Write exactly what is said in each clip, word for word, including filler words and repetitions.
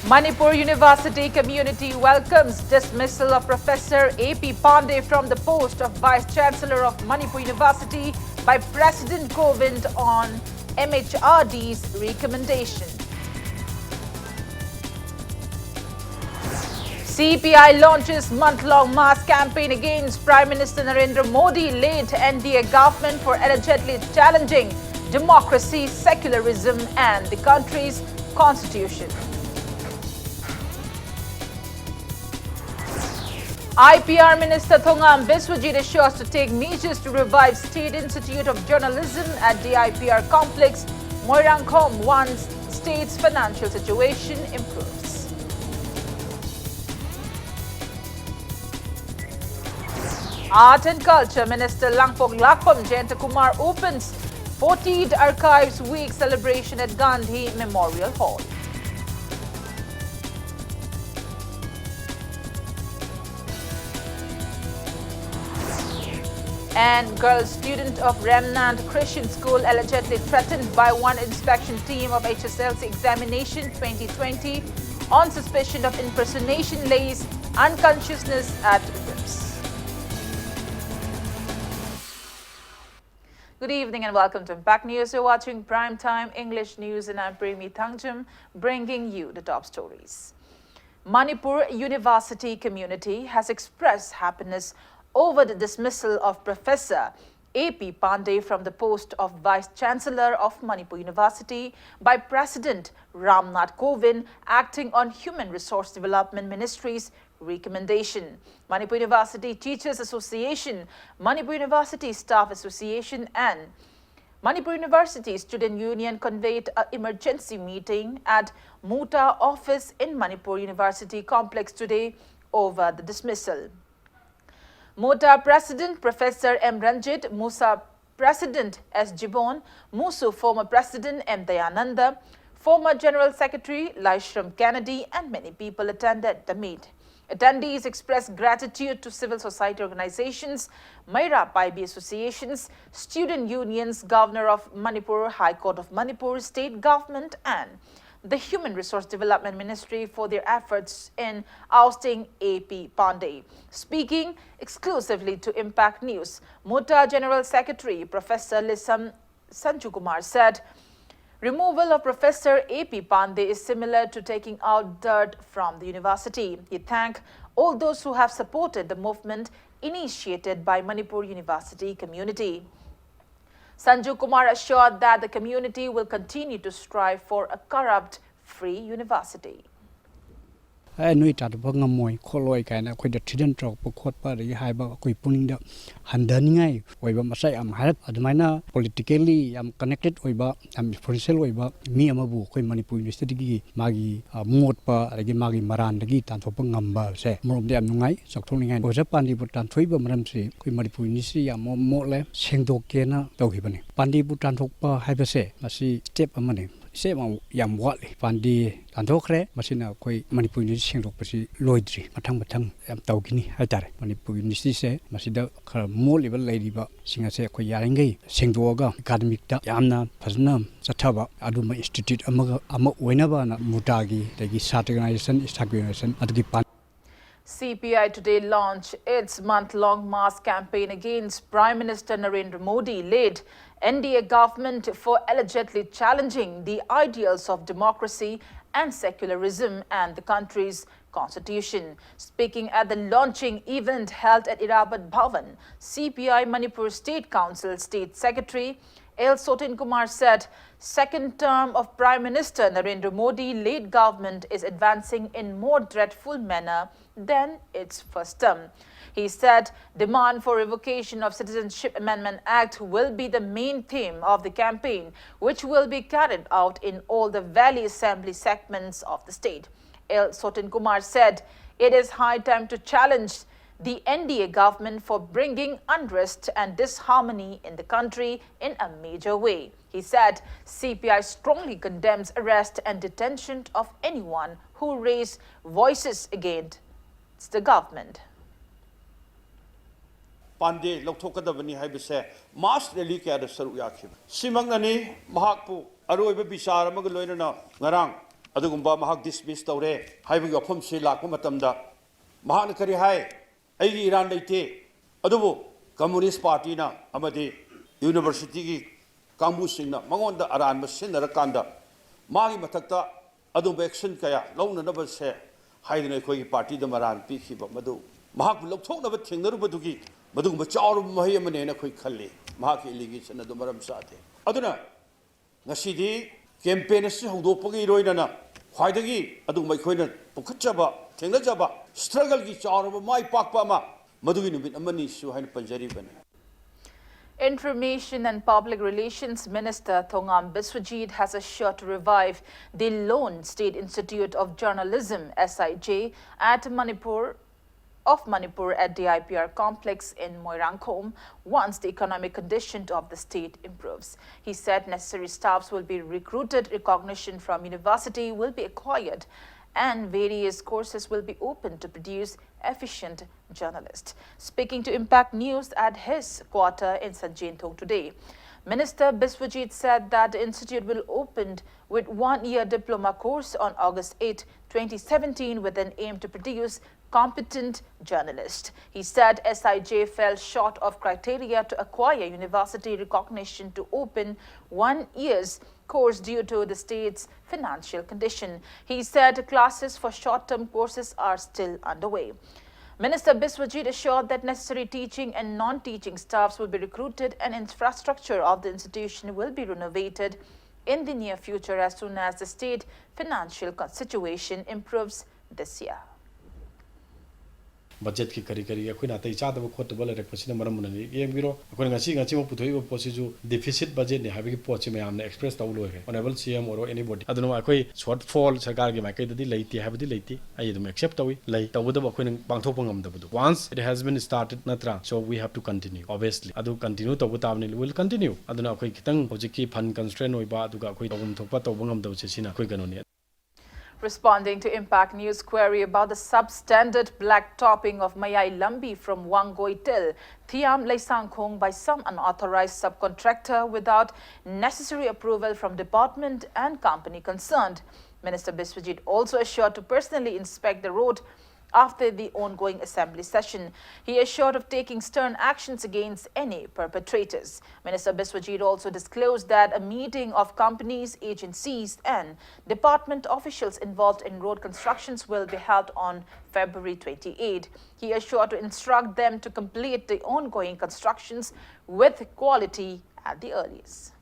Manipur University community welcomes dismissal of Professor A P Pandey from the post of Vice Chancellor of Manipur University by President Kovind on M H R D's recommendation. C P I launches month-long mass campaign against Prime Minister Narendra Modi, led N D A government for allegedly challenging democracy, secularism, and the country's constitution. I P R Minister Thongam Biswajit assures to take measures to revive State Institute of Journalism at D I P R complex, Moirangkhom, once state's financial situation improves. Art and Culture Minister Langpok Lakpam Jayantakumar opens fortieth Archives Week celebration at Gandhi Memorial Hall. And girl student of Remnant Christian School allegedly threatened by one inspection team of H S L C examination twenty twenty on suspicion of impersonation lays unconsciousness at RIMS. Good evening and welcome to Impact News. You're watching Prime Time English News and I'm Premi Thangjam, bringing you the top stories. Manipur University community has expressed happiness over the dismissal of Professor A P Pandey from the post of Vice Chancellor of Manipur University by President Ramnath Kovind, acting on Human Resource Development Ministry's recommendation. Manipur University Teachers Association, Manipur University Staff Association, and Manipur University Student Union convened an emergency meeting at MUTA office in Manipur University complex today over the dismissal. MUTA President Professor M Ranjit, MUSA President S Jibon, MUSU former President M Dayananda, former General Secretary Laishram Kennedy, and many people attended the meet. Attendees expressed gratitude to civil society organizations, Meira Paibi associations, student unions, Governor of Manipur, High Court of Manipur, state government, and the Human Resource Development Ministry for their efforts in ousting A P Pandey. Speaking exclusively to Impact News, MUTA General Secretary Professor Lissam Sanju Kumar said, "Removal of Professor A P Pandey is similar to taking out dirt from the university." He thanked all those who have supported the movement initiated by Manipur University community. Sanju Kumar assured that the community will continue to strive for a corrupt-free university. ꯑꯦ, ꯅꯣꯏ ꯇꯥꯟꯊꯣꯛꯄ ꯉꯝꯃꯣꯏ ꯈꯣꯠꯂꯣꯏ ꯀꯥꯏꯅ ꯑꯩꯈꯣꯏꯗ ꯊ꯭ꯔꯤꯗꯟ ꯇꯧꯔꯛꯄ ꯈꯣꯠꯄ, ꯑꯗꯒꯤ ꯍꯥꯏꯕ, ꯑꯩꯈꯣꯏ ꯄꯨꯛꯅꯤꯡꯗ ꯍꯟꯊꯅꯤꯡꯉꯥꯏ ꯑꯣꯏꯕ ꯃꯆꯥꯛ ꯌꯥꯝ ꯍꯥꯏꯔꯞ, ꯑꯗꯨꯃꯥꯏꯅ ꯄꯣꯂꯤꯇꯤꯀꯦꯜꯂꯤ ꯌꯥꯝ ꯀꯅꯦꯛꯇꯦꯠ ꯑꯣꯏꯕ, ꯌꯥꯝ ꯏꯟꯐ꯭ꯂꯨꯌꯦꯟꯁꯤꯌꯦꯜ ꯑꯣꯏꯕ ꯃꯤ ꯑꯃꯕꯨ ꯑꯩꯈꯣꯏ ꯃꯅꯤꯄꯨꯔ ꯌꯨꯅꯤꯚꯔꯁꯤꯇꯤꯒꯤ ꯃꯥꯒꯤ, ꯑ, ꯃꯣꯠꯄ ꯑꯗꯒꯤ ꯃꯥꯒꯤ ꯃꯔꯥꯟꯗꯒꯤ ꯇꯥꯟꯊꯣꯛꯄ ꯉꯝꯕꯁꯦ ꯑꯃꯔꯣꯝꯗ ꯌꯥꯝ ꯅꯨꯡꯉꯥꯏ, ꯆꯥꯎꯊꯣꯛꯅꯤꯡꯉꯥꯏ꯫ ꯑꯣꯖꯥ ꯄꯥꯟꯗꯦꯕꯨ ꯇꯥꯟꯊꯣꯛꯏꯕ ꯃꯔꯝꯁꯤ ꯑꯩꯈꯣꯏ ꯃꯅꯤꯄꯨꯔ ꯌꯨꯅꯤꯚꯔꯁꯤꯇꯤ ꯌꯥꯝ ꯃꯣꯠꯂꯦ, ꯁꯦꯡꯗꯣꯛꯀꯦꯅ ꯇꯧꯈꯤꯕꯅꯤ꯫ ꯄꯥꯟꯗꯦꯕꯨ ꯇꯥꯟꯊꯣꯛꯄ ꯍꯥꯏꯕꯁꯦ ꯃꯁꯤ ꯁ꯭ꯇꯦꯞ ꯑꯃꯅꯤ꯫ ꯁ꯭ꯇꯦꯞ ꯑꯃ ꯌꯥꯝ ꯋꯥꯠꯂꯤ꯫ ꯄꯥꯟꯗꯦ ꯇꯥꯟꯊꯣꯛꯈ꯭ꯔꯦ, ꯃꯁꯤꯅ ꯑꯩꯈꯣꯏ ꯃꯅꯤꯄꯨꯔ ꯌꯨꯅꯤꯚꯔꯁꯤꯇꯤ ꯁꯦꯡꯗꯣꯛꯄꯁꯤ ꯂꯣꯏꯗ꯭ꯔꯤ, ꯃꯊꯪ ꯃꯊꯪ ꯌꯥꯝ ꯇꯧꯈꯤꯅꯤ ꯍꯥꯏꯇꯥꯔꯦ꯫ ꯃꯅꯤꯄꯨꯔ ꯌꯨꯅꯤꯚꯔꯁꯤꯇꯤꯁꯦ ꯃꯁꯤꯗ ꯈꯔ ꯃꯣꯠꯂꯤꯕ ꯂꯩꯔꯤꯕꯁꯤꯡ ꯑꯁꯦ ꯑꯩꯈꯣꯏ ꯌꯥꯔꯤꯈꯩ ꯁꯦꯡꯗꯣꯛꯑꯒ ꯑꯦꯀꯥꯗꯃꯤꯛꯇ ꯌꯥꯝꯅ ꯐꯖꯅ ꯆꯠꯊꯕ ꯑꯗꯨꯝꯕ ꯏꯟꯁꯇꯤꯇ꯭ꯌꯨꯠ ꯑꯃꯒ ꯑꯃ ꯑꯣꯏꯅꯕꯅ ꯃꯨꯇꯥꯒꯤ ꯑꯗꯒꯤ ꯁꯥꯇ꯭ꯔ ꯑꯣꯔꯒꯅꯥꯏꯖꯦꯁꯟ, ꯁꯥꯇ꯭ꯔ ꯑꯣꯔꯒꯅꯥꯏꯖꯦꯁꯟ ꯑꯗꯨꯒꯤ ꯄꯥꯟ C P I today launched its month-long mass campaign against Prime Minister Narendra Modi-led N D A government for allegedly challenging the ideals of democracy and secularism and the country's constitution. Speaking at the launching event held at Irrawaddy Bhawan, C P I Manipur State Council State Secretary L Sotin Kumar said, "Second term of Prime Minister Narendra Modi-led government is advancing in more dreadful manner than its first term." He said demand for revocation of Citizenship Amendment Act will be the main theme of the campaign, which will be carried out in all the Valley Assembly segments of the state. L Sotin Kumar said it is high time to challenge the N D A government for bringing unrest and disharmony in the country in a major way. He said C P I strongly condemns arrest and detention of anyone who raise voices against the government. ꯄꯥꯟꯗꯦ, ꯂꯧꯊꯣꯛꯀꯗꯕꯅꯤ ꯍꯥꯏꯕꯁꯦ ꯃꯥꯁ rally ꯀꯌꯥꯗ ꯁꯔꯨꯛ ꯌꯥꯈꯤꯕ꯫ ꯁꯤꯃꯛꯅꯅꯤ ꯃꯍꯥꯛꯄꯨ ꯑꯔꯣꯏꯕ ꯕꯤꯆꯥꯔ ꯑꯃꯒ ꯂꯣꯏꯅꯅ ꯉꯔꯥꯡ ꯑꯗꯨꯒꯨꯝꯕ ꯃꯍꯥꯛ ꯗꯤꯁꯃꯤꯁ ꯇꯧꯔꯦ ꯍꯥꯏꯕꯒꯤ ꯋꯥꯐꯝꯁꯤ ꯂꯥꯛꯄ ꯃꯇꯝꯗ ꯃꯍꯥꯛꯅ ꯀꯔꯤ ꯍꯥꯏ? "ꯑꯩꯒꯤ ꯏꯔꯥꯟ ꯂꯩꯇꯦ, ꯑꯗꯨꯕꯨ ꯀꯝꯃꯨꯅꯤꯁ ꯄꯥꯔꯇꯤꯅ ꯑꯃꯗꯤ ꯌꯨꯅꯤꯚꯔꯁꯤꯇꯤꯒꯤ ꯀꯥꯡꯕꯨꯁꯤꯡꯅ ꯃꯉꯣꯟꯗ ꯑꯔꯥꯟꯕ ꯁꯤꯖꯤꯟꯅꯔꯀꯥꯟꯗ ꯃꯥꯒꯤ ꯃꯊꯛꯇ ꯑꯗꯨꯝꯕ ꯑꯦꯛꯁꯟ ꯀꯌꯥ ꯂꯧꯅꯅꯕꯁꯦ ꯍꯥꯏꯗꯨꯅ ꯑꯩꯈꯣꯏꯒꯤ ꯄꯥꯔꯇꯤꯗ ꯃꯔꯥꯜ ꯄꯤꯈꯤꯕ ꯃꯗꯨ ꯃꯍꯥꯛꯄꯨ ꯂꯧꯊꯣꯛꯅꯕ ꯊꯦꯡꯅꯔꯨꯕꯗꯨꯒꯤ ꯃꯗꯨꯒꯨꯝꯕ ꯆꯥꯎꯔꯕ ꯃꯍꯩ ꯑꯃꯅꯦꯅ ꯑꯩꯈꯣꯏ ꯈꯜꯂꯤ꯫ ꯃꯍꯥꯛꯀꯤ ꯑꯦꯂꯤꯒꯦꯁꯟ ꯑꯗꯨ ꯃꯔꯝ ꯆꯥꯗꯦ꯫ ꯑꯗꯨꯅ ꯉꯁꯤꯗꯤ ꯀꯦꯝꯄꯦꯟ ꯑꯁꯤ ꯍꯧꯗꯣꯛꯄꯒꯤ ꯏꯔꯣꯏꯅꯅ ꯈ꯭ꯋꯥꯏꯗꯒꯤ ꯑꯗꯨꯒꯨꯝꯕ ꯑꯩꯈꯣꯏꯅ ꯄꯨꯈꯠꯆꯕ, ꯊꯦꯡꯅꯖꯕ ꯁ꯭ꯇ꯭ꯔꯒꯜꯒꯤ ꯆꯥꯎꯔꯕ ꯃꯥꯏ ꯄꯥꯛꯄ ꯑꯃ ꯃꯗꯨꯒꯤ ꯅꯨꯃꯤꯠ ꯑꯃꯅꯤꯁꯨ ꯍꯥꯏꯅ ꯄꯟꯖꯔꯤꯕꯅꯤ꯫ Information and Public Relations Minister Thongam Biswajit has assured to revive the Lone State Institute of Journalism, S I J, at Manipur of Manipur at D I P R complex in Moirangkhom once the economic condition of the state improves. He said necessary staffs will be recruited, recognition from university will be acquired, and various courses will be open to produce efficient journalists. Speaking to Impact News at his quarter in Sanjenthong today, Minister Biswajit said that the institute will open with one-year diploma course on August eighth, twenty seventeen, with an aim to produce competent journalists. He said S I J fell short of criteria to acquire university recognition to open one year's course due to the state's financial condition. He said classes for short-term courses are still underway. Minister Biswajit assured that necessary teaching and non-teaching staffs will be recruited and infrastructure of the institution will be renovated in the near future as soon as the state financial situation improves this year. ꯕꯖꯦꯠꯀꯤ ꯀꯔꯤ ꯀꯔꯤ ꯑꯩꯈꯣꯏꯅ ꯑꯇꯩ ꯆꯥꯗꯕ ꯈꯣꯠꯇꯕ ꯂꯩꯔꯛꯄꯁꯤꯅ ꯃꯔꯝ ꯑꯣꯏꯅ ꯌꯦꯡꯕꯤꯔꯣ꯫ ꯑꯩꯈꯣꯏꯅ ꯉꯁꯤ ꯉꯁꯤꯃꯛ ꯄꯨꯊꯣꯛꯏꯕ ꯄꯣꯠꯁꯤꯁꯨ ꯗꯤꯐꯤꯁꯤꯠ ꯕꯖꯦꯠꯅꯤ ꯍꯥꯏꯕꯒꯤ ꯄꯣꯠꯁꯤ ꯃꯌꯥꯝꯅ ꯑꯦꯛꯁꯄ꯭ꯔꯦꯁ ꯇꯧ ꯂꯣꯏꯈ꯭ꯔꯦ, ꯑꯣꯅꯦꯕꯜ ꯁꯤ ꯑꯦꯝ ꯑꯣꯏꯔꯣ ꯑꯦꯅꯤꯕꯣꯗꯤ꯫ ꯑꯗꯨꯅ ꯑꯩꯈꯣꯏ ꯁꯣꯔꯠ ꯐꯣꯜ ꯁꯔꯀꯥꯔꯒꯤ ꯃꯥꯏꯀꯩꯗꯗꯤ ꯂꯩꯇꯦ ꯍꯥꯏꯕꯗꯤ ꯂꯩꯇꯦ꯫ ꯑꯩ ꯑꯗꯨꯝ ꯑꯦꯛꯁꯦꯞ ꯇꯧꯏ, ꯂꯩ꯫ ꯇꯧꯕꯇꯕꯨ ꯑꯩꯈꯣꯏꯅ ꯄꯥꯡꯊꯣꯛꯄ ꯉꯝꯗꯕꯗꯣ꯫ Once it has been started, ꯅꯠꯇ꯭ꯔꯥ? So we have to continue, obviously꯫ ꯑꯗꯨ ꯀꯟꯇꯤꯅ꯭ꯌꯨ ꯇꯧꯕ ꯇꯥꯕꯅꯤ, will continue꯫ ꯑꯗꯨꯅ ꯑꯩꯈꯣꯏ ꯈꯤꯇꯪ ꯍꯧꯖꯤꯛꯀꯤ ꯐꯟ ꯀꯟꯁꯇ꯭ꯔꯦꯟ ꯑꯣꯏꯕ, ꯑꯗꯨꯒ ꯑꯩꯈꯣꯏ ꯇꯧꯐꯝ ꯊꯣꯛꯄ ꯇꯧꯕ ꯉꯝꯗꯕꯁꯦ ꯁꯤꯅ ꯑꯩꯈꯣꯏ ꯀꯩꯅꯣꯅꯤ꯫ Responding to Impact News query about the substandard black topping of Mayai Lambi from Wangoi till Thiam Leisangkhong by some unauthorized subcontractor without necessary approval from department and company concerned, Minister Biswajit also assured to personally inspect the road after the ongoing assembly session. He assured of taking stern actions against any perpetrators. Minister Biswajit also disclosed that a meeting of companies, agencies, and department officials involved in road constructions will be held on February twenty-eight. He assured to instruct them to complete the ongoing constructions with quality at the earliest.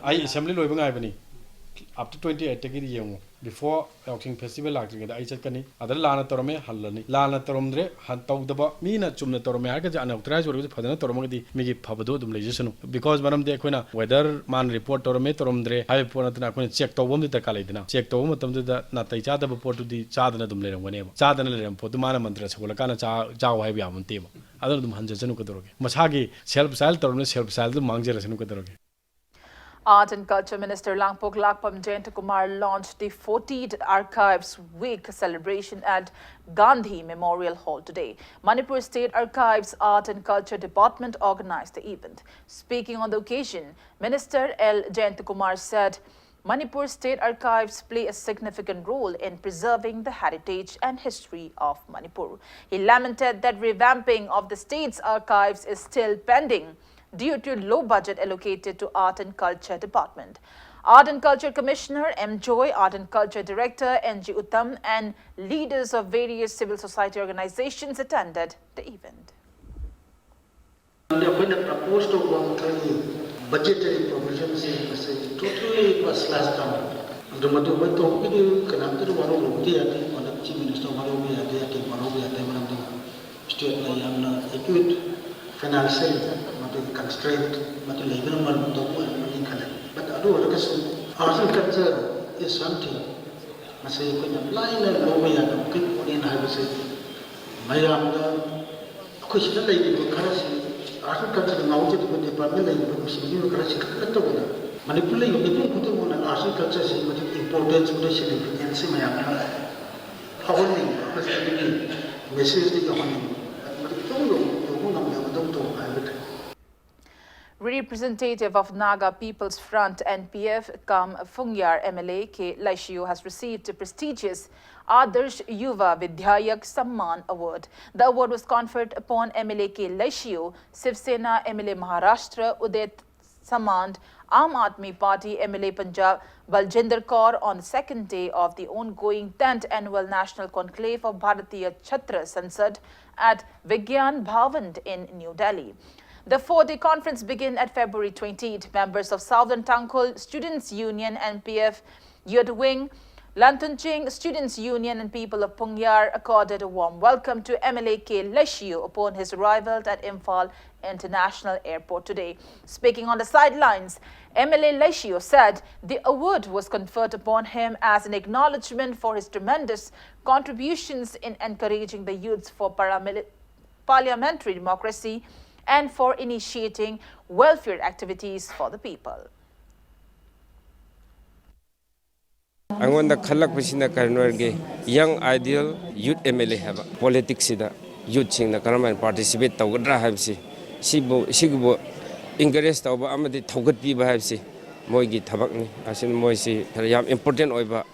ꯑꯩ assembly ꯂꯣꯏꯕ ꯉꯥꯏꯕꯅꯤ꯫ After twenty ꯑꯩꯠꯇꯒꯤꯗꯤ ꯌꯦꯡꯉꯨ, before ꯌꯥꯎꯁꯪ festival ꯂꯥꯛꯇ꯭ꯔꯤꯉꯩꯗ ꯑꯩ ꯆꯠꯀꯅꯤ꯫ ꯑꯗ ꯂꯥꯟꯅ ꯇꯧꯔꯝꯃꯦ, ꯍꯜꯂꯅꯤ꯫ ꯂꯥꯟꯅ ꯇꯧꯔꯝꯗ꯭ꯔꯦ, ꯍꯟ- ꯇꯧꯗꯕ ꯃꯤꯅ ꯆꯨꯝꯅ ꯇꯧꯔꯝꯃꯦ ꯍꯥꯏꯔꯒꯗꯤ, ꯑꯟꯑꯣꯊꯣꯔꯥꯏꯖ ꯑꯣꯏꯔꯒꯁꯨ ꯐꯖꯅ ꯇꯧꯔꯝꯃꯒꯗꯤ ꯃꯤꯒꯤ ꯐꯕꯗꯣ ꯑꯗꯨꯝ ꯂꯩꯖꯁꯅꯨ꯫ ꯕꯤꯀꯣꯁ ꯃꯔꯝꯗꯤ ꯑꯩꯈꯣꯏꯅ ꯋꯦꯗꯔ ꯃꯥꯅ ꯔꯤꯄꯣꯔꯠ ꯇꯧꯔꯝꯃꯦ ꯇꯧꯔꯝꯗ꯭ꯔꯦ ꯍꯥꯏꯕ ꯄꯣꯠ ꯅꯠꯇꯅ, ꯑꯩꯈꯣꯏꯅ ꯆꯦꯛ ꯇꯧꯕ ꯑꯃꯗꯤ ꯗꯔꯀꯥꯔ ꯂꯩꯗꯅ꯫ ꯆꯦꯛ ꯇꯧꯕ ꯃꯇꯝꯗꯨꯗ ꯅꯥꯇꯩ ꯆꯥꯗꯕ ꯄꯣꯠꯇꯨꯗꯤ ꯆꯥꯗꯅ ꯑꯗꯨꯝ ꯂꯩꯔꯝꯒꯅꯦꯕ꯫ ꯆꯥꯗꯅ ꯂꯩꯔꯝꯕ ꯄꯣꯠꯇꯨ ꯃꯥꯅ ꯃꯟꯇ꯭ꯔ ꯁꯧꯒꯠꯂꯀꯥꯟꯗ ꯆꯥ-, ꯆꯥꯎ ꯍꯥꯏꯕ ꯌꯥꯕ ꯅꯠꯇꯦꯕ꯫ ꯑꯗꯨꯅ ꯑꯗꯨꯝ ꯍꯟꯖꯁꯅꯨ, ꯀꯩꯗꯧꯔꯒꯦ? ꯃꯁꯥꯒꯤ ꯁꯦꯜꯐ ꯁꯦꯜꯐ ꯇꯧꯔꯝꯅ ꯁꯦꯜꯐ ꯁꯦꯜꯐ ꯑꯗꯨꯝ ꯃꯥꯡꯖꯔꯁꯅꯨ, ꯀꯩꯗꯧꯔꯒꯦ? Art and Culture Minister Langpok Lakpam Jayantakumar launched the fortieth Archives Week celebration at Gandhi Memorial Hall today. Manipur State Archives Art and Culture Department organized the event. Speaking on the occasion, Minister L Jayantakumar said Manipur State Archives play a significant role in preserving the heritage and history of Manipur. He lamented that revamping of the state's archives is still pending due to low budget allocated to Art and Culture Department. Art and Culture Commissioner M Joy, Art and Culture Director N G Uttam, and leaders of various civil society organizations attended the event. ꯑꯩꯈꯣꯏꯅ propose ꯇꯧꯕ ꯑꯩꯈꯣꯏꯒꯤ ꯕꯖꯦꯇꯔꯤ ꯄ꯭ꯔꯣꯚꯤꯖꯟꯁꯦ ꯃꯁꯤ totally ꯄꯨꯔꯥ slice ꯇꯧꯔꯦ꯫ ꯑꯗꯨ ꯃꯗꯨ ꯑꯩꯈꯣꯏ ꯇꯧꯕꯒꯤꯗꯤ ꯀꯅꯥꯝꯇꯅ ꯋꯥꯔꯧꯔꯨꯕꯗꯤ ꯌꯥꯗꯦ꯫ ꯃꯗꯨ ꯆꯤꯐ ꯃꯤꯅꯤꯁꯇꯔ ꯋꯥꯔꯧꯕ ꯌꯥꯗꯦ, ꯑꯇꯩ ꯋꯥꯔꯧꯕ ꯌꯥꯗꯦ꯫ ꯃꯔꯝꯗꯤ ꯁ꯭ꯇꯦꯠꯅ ꯌꯥꯝꯅ ꯑꯦꯀ꯭ꯌꯨꯠ ꯐꯥꯏꯅꯥꯟꯁꯤꯌꯦꯜ ꯃꯗꯨꯒꯤ ꯀꯟꯁꯇ꯭ꯔꯦꯟꯠ ꯃꯗꯨ ꯂꯩꯕꯅ ꯃꯔꯝ ꯇꯧꯕ ꯑꯣꯏꯔꯝꯒꯅꯤ ꯈꯜꯂꯦ꯫ ꯕꯠ ꯑꯗꯨ ꯑꯣꯏꯔꯒꯁꯨ arts and culture is something ꯃꯁꯤ ꯑꯩꯈꯣꯏꯅ ꯂꯥꯏꯅ ꯂꯧꯕ ꯌꯥꯗꯕ ꯃꯈꯩ ꯄꯣꯠꯅꯦꯅ ꯍꯥꯏꯕꯁꯦ ꯃꯌꯥꯝꯗ ꯑꯩꯈꯣꯏ ꯁꯤꯗ ꯂꯩꯔꯤꯕ ꯈꯔꯁꯤ arts and culture ꯉꯥꯎꯖꯔꯤꯕ ꯗꯤꯄꯥꯔꯠꯃꯦꯟ ꯂꯩꯔꯤꯕ ꯃꯁꯤꯡ ꯈꯔꯁꯤ ꯈꯛꯇ ꯅꯠꯇꯕꯗ ꯃꯅꯤꯄꯨꯔꯗ ꯌꯨꯝ ꯃꯤꯄꯨꯝ ꯈꯨꯗꯤꯡꯃꯛꯅ ꯑꯥꯔꯠꯁ ꯑꯦꯟ ꯀꯜꯆꯔꯁꯤ ꯃꯗꯨ ꯏꯝꯄꯣꯔꯇꯦꯟꯁ, ꯃꯗꯨ ꯁꯤꯒꯅꯤꯐꯤꯀꯦꯟꯁꯁꯤ ꯃꯌꯥꯝꯗ ꯐꯥꯎꯍꯟꯅꯤꯡꯕ ꯑꯃꯁꯨꯡ ꯑꯗꯨꯒꯤ ꯃꯦꯁꯦꯖꯇꯨ ꯌꯧꯍꯟꯅꯤꯡꯕ, ꯃꯗꯨ ꯈꯤꯇꯪ ꯌꯧ-, ꯌꯧꯕ ꯉꯝꯗꯕꯗꯧ ꯇꯧꯕ ꯍꯥꯏꯕ ꯇꯥꯏ꯫ Representative of Naga People's Front, N P F, cum Phungyar M L A K Laishiu has received the prestigious Adarsh Yuva Vidhayak Samman Award. The award was conferred upon M L A K Laishiu, Shiv Sena M L A Maharashtra Udit Samand, Aam Aadmi Party M L A Punjab Baljinder Kaur on the second day of the ongoing tenth Annual National Conclave of Bharatiya Chhatra Sansad at Vigyan Bhavan in New Delhi. The four-day conference began at February twenty. Members of Southern Tangkhul Students Union, N P F, Youth Wing, Lantunching Students Union and people of Phungyar accorded a warm welcome to M L A K Laishiu upon his arrival at Imphal International Airport today. Speaking on the sidelines, M L A Laishiu said the award was conferred upon him as an acknowledgement for his tremendous contributions in encouraging the youths for paramili-, parliamentary democracy and for initiating welfare activities for the people. ꯑꯩꯉꯣꯟꯗ ꯈꯜꯂꯛꯄꯁꯤꯅ ꯀꯔꯤꯅꯣ ꯍꯥꯏꯔꯒꯦ, ꯌꯪ ideal youth M L A ꯍꯥꯏꯕ ꯄꯣꯂꯤꯇꯤꯛꯁꯁꯤꯗ ꯌꯨꯠꯁꯤꯡꯅ ꯀꯔꯝꯍꯥꯏꯅ participate ꯇꯧꯒꯗ꯭ꯔꯥ ꯍꯥꯏꯕꯁꯤ, ꯁꯤꯕꯨ ꯁꯤꯒꯤꯕꯨ ꯏꯟꯀꯔꯦꯖ ꯇꯧꯕ ꯑꯃꯗꯤ ꯊꯧꯒꯠꯄꯤꯕ ꯍꯥꯏꯕꯁꯤ ꯃꯣꯏꯒꯤ ꯊꯕꯛꯅꯤ꯫ ꯑꯁꯤꯅ ꯃꯣꯏꯁꯤ ꯌꯥꯝ ꯏꯝꯄꯣꯔꯇꯦꯟ ꯑꯣꯏꯕ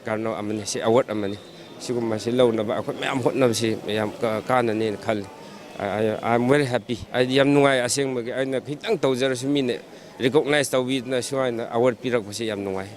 ꯀꯩꯅꯣ ꯑꯃꯅꯤ, ꯁꯤ ꯑꯦꯋꯥꯔꯗ ꯑꯃꯅꯤ꯫ ꯁꯤꯒꯨꯝꯕꯁꯤ ꯂꯧꯅꯕ ꯑꯩꯈꯣꯏ ꯃꯌꯥꯝ ꯍꯣꯠꯅꯕꯁꯤ ꯌꯥꯝ ꯀꯥꯟꯅꯅꯦꯅ ꯈꯜꯂꯤ꯫ I am very happy꯫ ꯑꯩꯗꯤ ꯌꯥꯝ ꯅꯨꯡꯉꯥꯏ ꯑꯁꯦꯡꯕꯒꯤ꯫ ꯑꯩꯅ ꯈꯤꯇꯪ ꯇꯧꯖꯔꯁꯨ ꯃꯤꯅ ꯔꯤꯀꯣꯛꯅꯥꯏꯖ ꯇꯧꯕꯤꯗꯅ ꯁꯨꯃꯥꯏꯅ ꯑꯦꯋꯥꯔꯗ ꯄꯤꯔꯛꯄꯁꯤ ꯌꯥꯝ ꯅꯨꯡꯉꯥꯏ꯫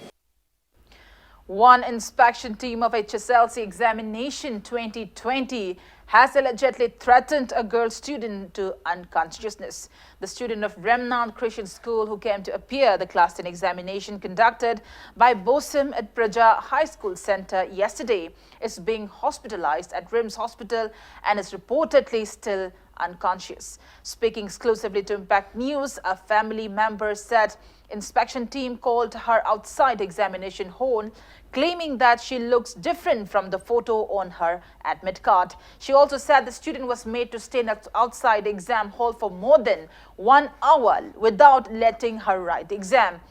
One inspection team of H S L C examination twenty twenty has allegedly threatened a girl student to unconsciousness. The student of Remnant Christian School who came to appear the class ten examination conducted by BOSEM at Praja High School Center yesterday is being hospitalized at RIMS Hospital and is reportedly still unconscious. Speaking exclusively to Impact News, a family member said Inspection team called her outside examination hall, claiming that she looks different from the photo on her admit card. She also said the student was made to stand out- outside the exam hall for more than one hour without letting her write the exam.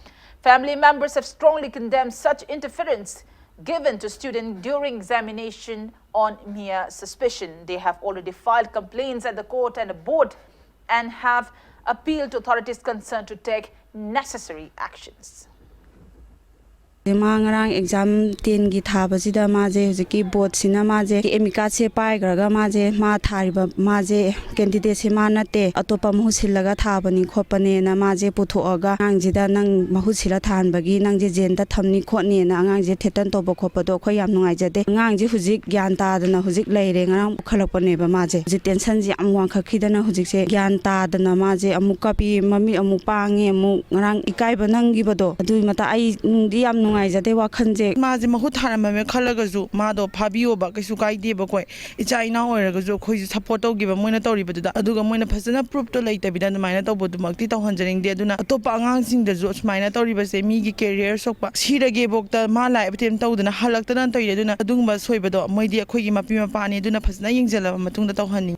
Family members have strongly condemned such interference given to student during examination on mere suspicion. They have already filed complaints at the court and the board and have appealed to authorities concerned to take necessary actions. ꯃꯥ ꯉꯔꯥꯡ exam ꯇꯦꯟꯒꯤ ꯊꯥꯕꯁꯤꯗ ꯃꯥꯁꯦ ꯍꯧꯖꯤꯛꯀꯤ ꯕꯣꯔꯗꯁꯤꯅ ꯃꯥꯁꯦ ꯑꯦꯃꯤꯀꯥꯁꯁꯦ ꯄꯥꯏꯈ꯭ꯔꯒ ꯃꯥꯁꯦ ꯃꯥ ꯊꯥꯔꯤꯕ ꯃꯥꯁꯦ ꯀꯦꯟꯗꯤꯗꯦꯠꯁꯦ ꯃꯥ ꯅꯠꯇꯦ, ꯑꯇꯣꯞꯄ ꯃꯍꯨꯠ ꯁꯤꯜꯂꯒ ꯊꯥꯕꯅꯤ ꯈꯣꯠꯄꯅꯦꯅ ꯃꯥꯁꯦ ꯄꯨꯊꯣꯛꯑꯒ ꯑꯉꯥꯡꯁꯤꯗ ꯅꯪ ꯃꯍꯨꯠ ꯁꯤꯜꯂ ꯊꯥꯍꯟꯕꯒꯤ ꯅꯪꯁꯦ ꯖꯦꯟꯗ ꯊꯝꯅꯤ ꯈꯣꯠꯅꯤꯅ ꯑꯉꯥꯡꯁꯦ ꯊꯦꯇꯟ ꯇꯧꯕ ꯈꯣꯠꯄꯗꯣ ꯑꯩꯈꯣꯏ ꯌꯥꯝ ꯅꯨꯡꯉꯥꯏꯖꯗꯦ꯫ ꯑꯉꯥꯡꯁꯦ ꯍꯧꯖꯤꯛ ꯒ꯭ꯌꯥꯟ ꯇꯥꯗꯅ ꯍꯧꯖꯤꯛ ꯂꯩꯔꯦ꯫ ꯉꯔꯥꯡ ꯄꯨꯈꯠꯂꯛꯄꯅꯦꯕ ꯃꯥꯁꯦ꯫ ꯍꯧꯖꯤꯛ ꯇꯦꯟꯁꯟꯁꯦ ꯌꯥꯝ ꯋꯥꯡꯈꯠꯈꯤꯗꯅ ꯍꯧꯖꯤꯛꯁꯦ ꯒ꯭ꯌꯥꯟ ꯇꯥꯗꯅ ꯃꯥꯁꯦ ꯑꯃꯨꯛ ꯀꯞꯄꯤ, ꯃꯃꯤꯠ ꯑꯃꯨꯛ ꯄꯥꯡꯉꯤ, ꯑꯃꯨꯛ ꯉꯔꯥꯡ ꯏꯀꯥꯏꯕ ꯅꯪꯈꯤꯕꯗꯣ꯫ ꯑꯗꯨꯒꯤ ꯃꯇꯥꯡ ꯑꯩ ꯅꯨꯡꯗꯤ ꯌꯥꯝ ꯅꯨꯡꯉꯥꯏꯖꯗꯦ ꯋꯥꯈꯜꯁꯦ꯫ ꯃꯥꯁꯦ ꯃꯍꯨꯠ ꯊꯥꯔꯝꯃꯦ ꯈꯜꯂꯒꯁꯨ ꯃꯥꯗꯣ ꯐꯥꯕꯤꯌꯣꯕ, ꯀꯩꯁꯨ ꯀꯥꯏꯗꯦꯕꯀꯣ꯫ ꯏꯆꯥ ꯏꯅꯥꯎ ꯑꯣꯏꯔꯒꯁꯨ ꯑꯩꯈꯣꯏꯁꯨ ꯁꯞꯄꯣꯔꯠ ꯇꯧꯈꯤꯕ ꯃꯣꯏꯅ ꯇꯧꯔꯤꯕꯗꯨꯗ, ꯑꯗꯨꯒ ꯃꯣꯏꯅ ꯐꯖꯅ ꯄ꯭ꯔꯨꯐꯇꯣ ꯂꯩꯇꯕꯤꯗ ꯑꯗꯨꯃꯥꯏꯅ ꯇꯧꯕꯗꯨꯃꯛꯇꯤ ꯇꯧꯍꯟꯖꯅꯤꯡꯗꯦ꯫ ꯑꯗꯨꯅ ꯑꯇꯣꯞꯄ ꯑꯉꯥꯡꯁꯤꯡꯗꯁꯨ ꯑꯁꯨꯃꯥꯏꯅ ꯇꯧꯔꯤꯕꯁꯦ ꯃꯤꯒꯤ ꯀꯦꯔꯤꯌꯔ ꯁꯣꯛꯄ, ꯁꯤꯔꯒꯦꯕꯣꯛꯇ ꯃꯥ ꯂꯥꯏꯐ ꯑꯦꯇꯦꯝ ꯇꯧꯗꯅ ꯍꯜꯂꯛꯇꯅ ꯇꯧꯔꯤꯅꯦ꯫ ꯑꯗꯨꯅ ꯑꯗꯨꯒꯨꯝꯕ ꯁꯣꯏꯕꯗꯣ ꯃꯣꯏꯗꯤ ꯑꯩꯈꯣꯏꯒꯤ ꯃꯄꯤ ꯃꯄꯥꯅꯤ, ꯑꯗꯨꯅ ꯐꯖꯅ ꯌꯦꯡꯁꯤꯜꯂꯕ ꯃꯇꯨꯡꯗ ꯇꯧꯍꯟꯅꯤꯡꯉꯤ꯫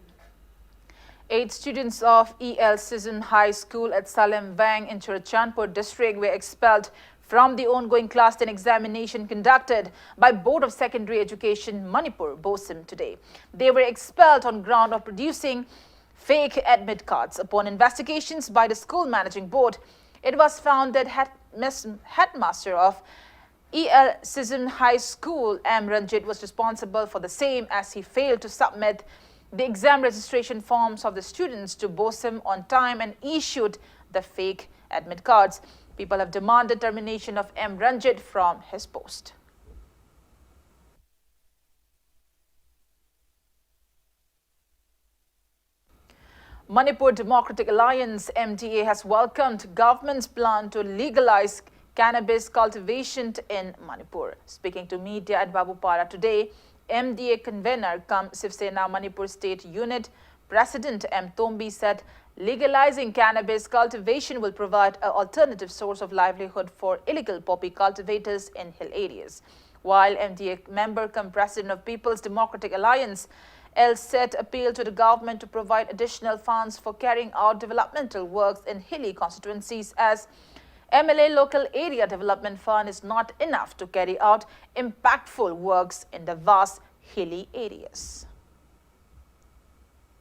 Eight students of E L Sism High School at Salem Vang in Churachandpur district were expelled from the ongoing class ten examination conducted by Board of Secondary Education Manipur, BOSEM, today. They were expelled on ground of producing fake admit cards. Upon investigations by the school managing board, it was found that head- mis- headmaster of E L Sism High School, M Ranjit, was responsible for the same, as he failed to submit the exam registration forms of the students to BOSEM on time and issued the fake admit cards. People have demanded termination of M Ranjit from his post. Manipur Democratic Alliance, M D A, has welcomed government's plan to legalize cannabis cultivation in Manipur. Speaking to media at Babupara today, M D A convener cum Shiv Sena Manipur State Unit President M Tombi said Legalizing cannabis cultivation will provide an alternative source of livelihood for illegal poppy cultivators in hill areas. While M D A member cum president of People's Democratic Alliance, L Set appealed to the government to provide additional funds for carrying out developmental works in hilly constituencies, as M L A local area development fund is not enough to carry out impactful works in the vast hilly areas.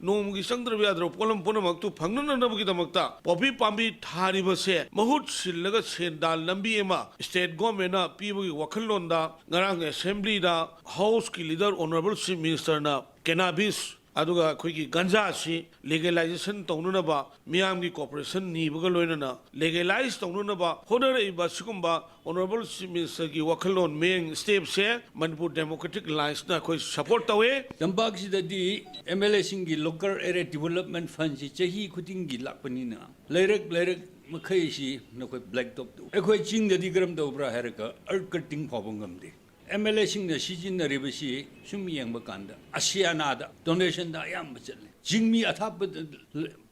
ꯅꯣꯡꯃꯒꯤ ꯆꯪꯗ꯭ꯔꯕ ꯌꯥꯗ꯭ꯔꯕ ꯄꯣꯠꯂꯝ ꯄꯨꯝꯅꯃꯛꯇꯨ ꯐꯪꯅꯅꯕꯒꯤꯗꯃꯛꯇ poppy ꯄꯥꯝꯕꯤ ꯊꯥꯔꯤꯕꯁꯦ ꯃꯍꯨꯠ ꯁꯤꯜꯂꯒ ꯁꯦꯟꯗꯥꯟ ꯂꯝꯕꯤ ꯑꯃ ꯁ꯭ꯇꯦꯠ ꯒꯣꯔꯃꯦꯟꯅ ꯄꯤꯕꯒꯤ ꯋꯥꯈꯜꯂꯣꯟꯗ ꯉꯔꯥꯡ ꯑꯦꯁꯦꯝꯕ꯭ꯂꯤꯗ ꯍꯥꯎꯁꯀꯤ ꯂꯤꯗꯔ ꯑꯣꯅꯔꯦꯕꯜ ꯆꯤꯐ ꯃꯤꯅꯤꯁꯇꯔꯅ ꯀꯦꯅꯥꯕꯤꯁ ꯑꯗꯨꯒ ꯑꯩꯈꯣꯏꯒꯤ ꯒꯟꯖꯥꯁꯤ ꯂꯤꯒꯦꯂꯥꯏꯖꯦꯁꯟ ꯇꯧꯅꯅꯕ ꯃꯤꯌꯥꯝꯒꯤ ꯀꯣꯄꯔꯦꯁꯟ ꯅꯤꯕꯒ ꯂꯣꯏꯅꯅ ꯂꯤꯒꯦꯂꯥꯏꯖ ꯇꯧꯅꯅꯕ ꯍꯣꯠꯅꯔꯛꯏꯕ ꯁꯤꯒꯨꯝꯕ ꯑꯣꯅꯔꯦꯕꯜ ꯆꯤꯐ ꯃꯤꯅꯤꯁꯇꯔꯒꯤ ꯋꯥꯈꯜꯂꯣꯟ ꯃꯌꯦꯡ ꯁ꯭ꯇꯦꯞꯁꯦ ꯃꯅꯤꯄꯨꯔ ꯗꯦꯃꯣꯀ꯭ꯔꯦꯇꯤꯛ ꯑꯦꯂꯥꯏꯟꯁꯅ ꯑꯩꯈꯣꯏ ꯁꯄꯣꯔꯠ ꯇꯧꯋꯦ꯫ ꯇꯝꯄꯥꯛꯁꯤꯗꯗꯤ ꯑꯦꯝ ꯑꯦꯜ ꯑꯦꯁꯤꯡꯒꯤ ꯂꯣꯀꯦꯜ ꯑꯦꯔꯤꯌꯥ ꯗꯤꯕꯂꯞꯃꯦꯟ ꯐꯟꯁꯤ ꯆꯍꯤ ꯈꯨꯗꯤꯡꯒꯤ ꯂꯥꯛꯄꯅꯤꯅ ꯂꯩꯔꯛ ꯂꯩꯔꯛ ꯃꯈꯩꯁꯤ ꯅꯈꯣꯏ ꯕ꯭ꯂꯦꯛ ꯇꯣꯞ ꯇꯧ꯫ ꯑꯩꯈꯣꯏ ꯆꯤꯡꯗꯗꯤ ꯀꯔꯝ ꯇꯧꯕ꯭ꯔꯥ ꯍꯥꯏꯔꯒ ꯑꯔꯠ ꯀꯠꯇꯤꯡ ꯐꯥꯎꯕ ꯉꯝꯗꯦ꯫ ꯑꯦꯝ ꯑꯦꯜ ꯑꯦꯁꯤꯡꯅ ꯁꯤꯖꯤꯟꯅꯔꯤꯕꯁꯤ ꯁꯨꯝ ꯌꯦꯡꯕ ꯀꯥꯟꯗ ꯑꯁꯤꯌꯥꯅꯥꯗ ꯗꯣꯅꯦꯁꯟꯗ ꯑꯌꯥꯝꯕ ꯆꯠꯂꯤ꯫ ꯆꯤꯡꯃꯤ ꯑꯊꯥꯞꯄꯗ